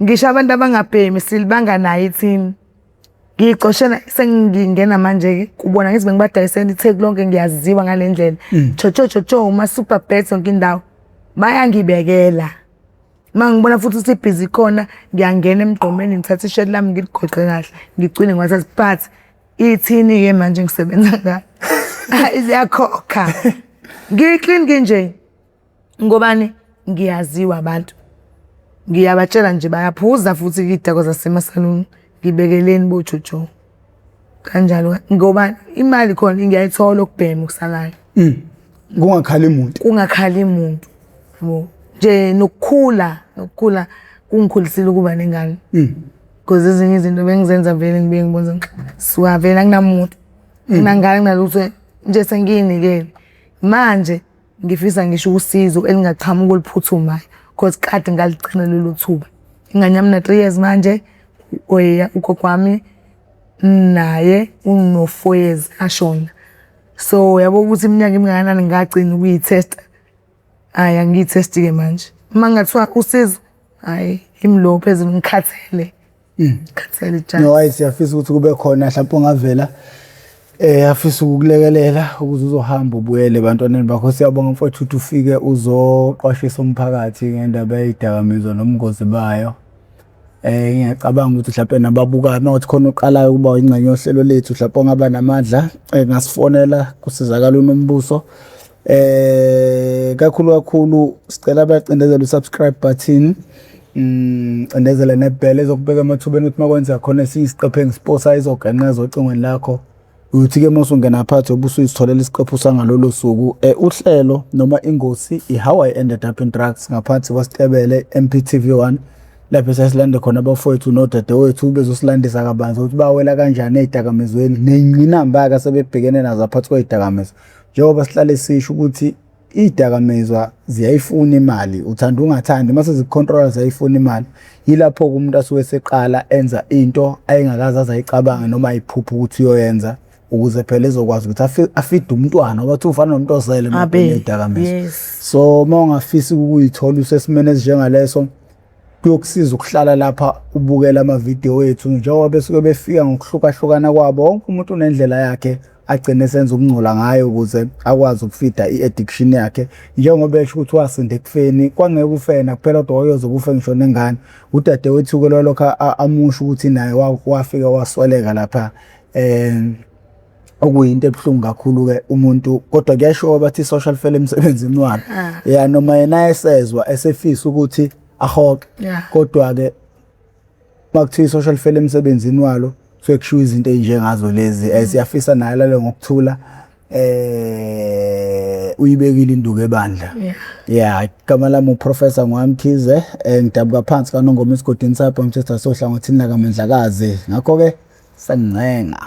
ngisho abantu abangabhemi silibanga nayo ithini. Ngiyicoshela sengingena manje-ke kubona ngithi bengibadayisela iTheku lonke, ngiyaziwa ngale ndlela. Tshotsho tshotsho uma-super bet yonke indawo bayangibekela. Uma ngibona futhi ukuthi ibhizi ikhona, ngiyangena emgqomeni ngithathe isheti lami ngiligoqe kahle ngigcine ngiwathathe, but ithini-ke manje ngisebenza ngayo liyakhokha. Ngiyi-clean nginje ngobani? Ngiyaziwa abantu, ngiyabatshela nje bayaphuza futhi iy'dakwa zasemasaluni, ngibekeleni boJojo kanjalo ngoba imali khona ngiyayithola ukubhema okusalayo. Kungakhali muntu. Kungakhali muntu yabo. Nje nokukhula, nokukhula kungikhulisile ukuba nengane. Because ezinye izinto bengizenza vele ngibuye ngibone suka vele anginamuntu, anginangane, anginalutho nje sengiyinikele. Manje ngifisa ngisho usizo elingaqhamuka oluphuthumayo cause kade ngaligcina lelo thuba. Ingane yami ina-3 years manje, ugogo wami naye uno-4 years ashona. So yabo ukuthi iminyaka emingakanani ngagcina ukuyi-test-a. Hhayi angiyi-test-i-ke manje. Uma kungathiwa usizo, hhayi yimi lo phezulu ngikhathele. Ngikhathele jali. No, hayi siyafisa ukuthi kube khona mhlawumbe ongavela afisa ukukulekelela ukuze uzohamba ubuyele ebantwaneni bakho. Siyabonga mfowethu ukuthi ufike uzoqwashisa umphakathi ngendaba yey'dakamizwa nobungozi bayo. Ngiyacabanga ukuthi mhlawumbe nababukayo uma kuthi khona oqalayo ukuba ingxenye yohlelo lethu mhlawumbe ongaba namandla ngasifonela kusizakala uNombuso. Kakhulu kakhulu sicela bacindezele u-subscribe button. Cindezela nebhele ezokubeka emathubeni ukuthi makwenzeka khona esinye isiqephu engisiposa izogenqeza ocingweni lakho. Uyothi-ke uma usungena phakathi ube usuyisitholela isiqephu sangalolo suku. Uhlelo noma ingosi i-How I Ended Up in Drugs ngaphansi kwaSitebele MPTV 1 lapho esasilande khona abafowethu nodadewethu bezosilandisa kabanzi ukuthi bawela kanjani ey'dakamizweni ney'ngqinamba-ke asebebhekene nazo aphansi kwey'dakamizwa. Njengoba sihlale sisho ukuthi iy'dakamizwa ziyayifuna imali, uthanda ungathandi uma sezikukhontrola ziyayifuna imali. Yilapho-ke umuntu asuke eseqala enza into ayengakaze aze ayicabange noma ayiphuphe ukuthi uyoyenza ukuze phela ezokwazi ukuthi afide umntwana ngoba kuthiwa ufana nomuntu ozele uma ubhema iy'dakamizwa. So uma ungafisi ukuyithola usesimeni esinjengaleso, kuyokusiza ukuhlala lapha ubukela amavidiyo wethu njengoba besuke befika ngokuhlukahlukana kwabo. Wonke umuntu unendlela yakhe agcine esenza ukungcola ngayo ukuze akwazi ukufida i-addiction yakhe. Njengoba esho ukuthi wasinda ekufeni, kwangeke ufe yena kuphela kodwa wayoze kufe ngisho nengane. Udadewethu-ke lolokhu amusho ukuthi naye wafika wasweleka lapha. Okuyinto ebuhlungu kakhulu-ke umuntu, kodwa kuyashiwo bathi i-social fela emsebenzini walo. Ya, noma yena esezwa esefisa ukuthi ahoxe, kodwa-ke uma kuthiwa i-social fela emsebenzini walo kusuke kushiwo izinto ey'njengazo lezi. Siyafisa naye alale ngokuthula. Uyibekile induku ebandla. Yeah, igama lami uProfessor Ngwamkhize, ngidabuka phansi kaNongoma esigodini sakho Manchester sohlangothini lakaMandlakazi. Ngakho-ke sengincenga.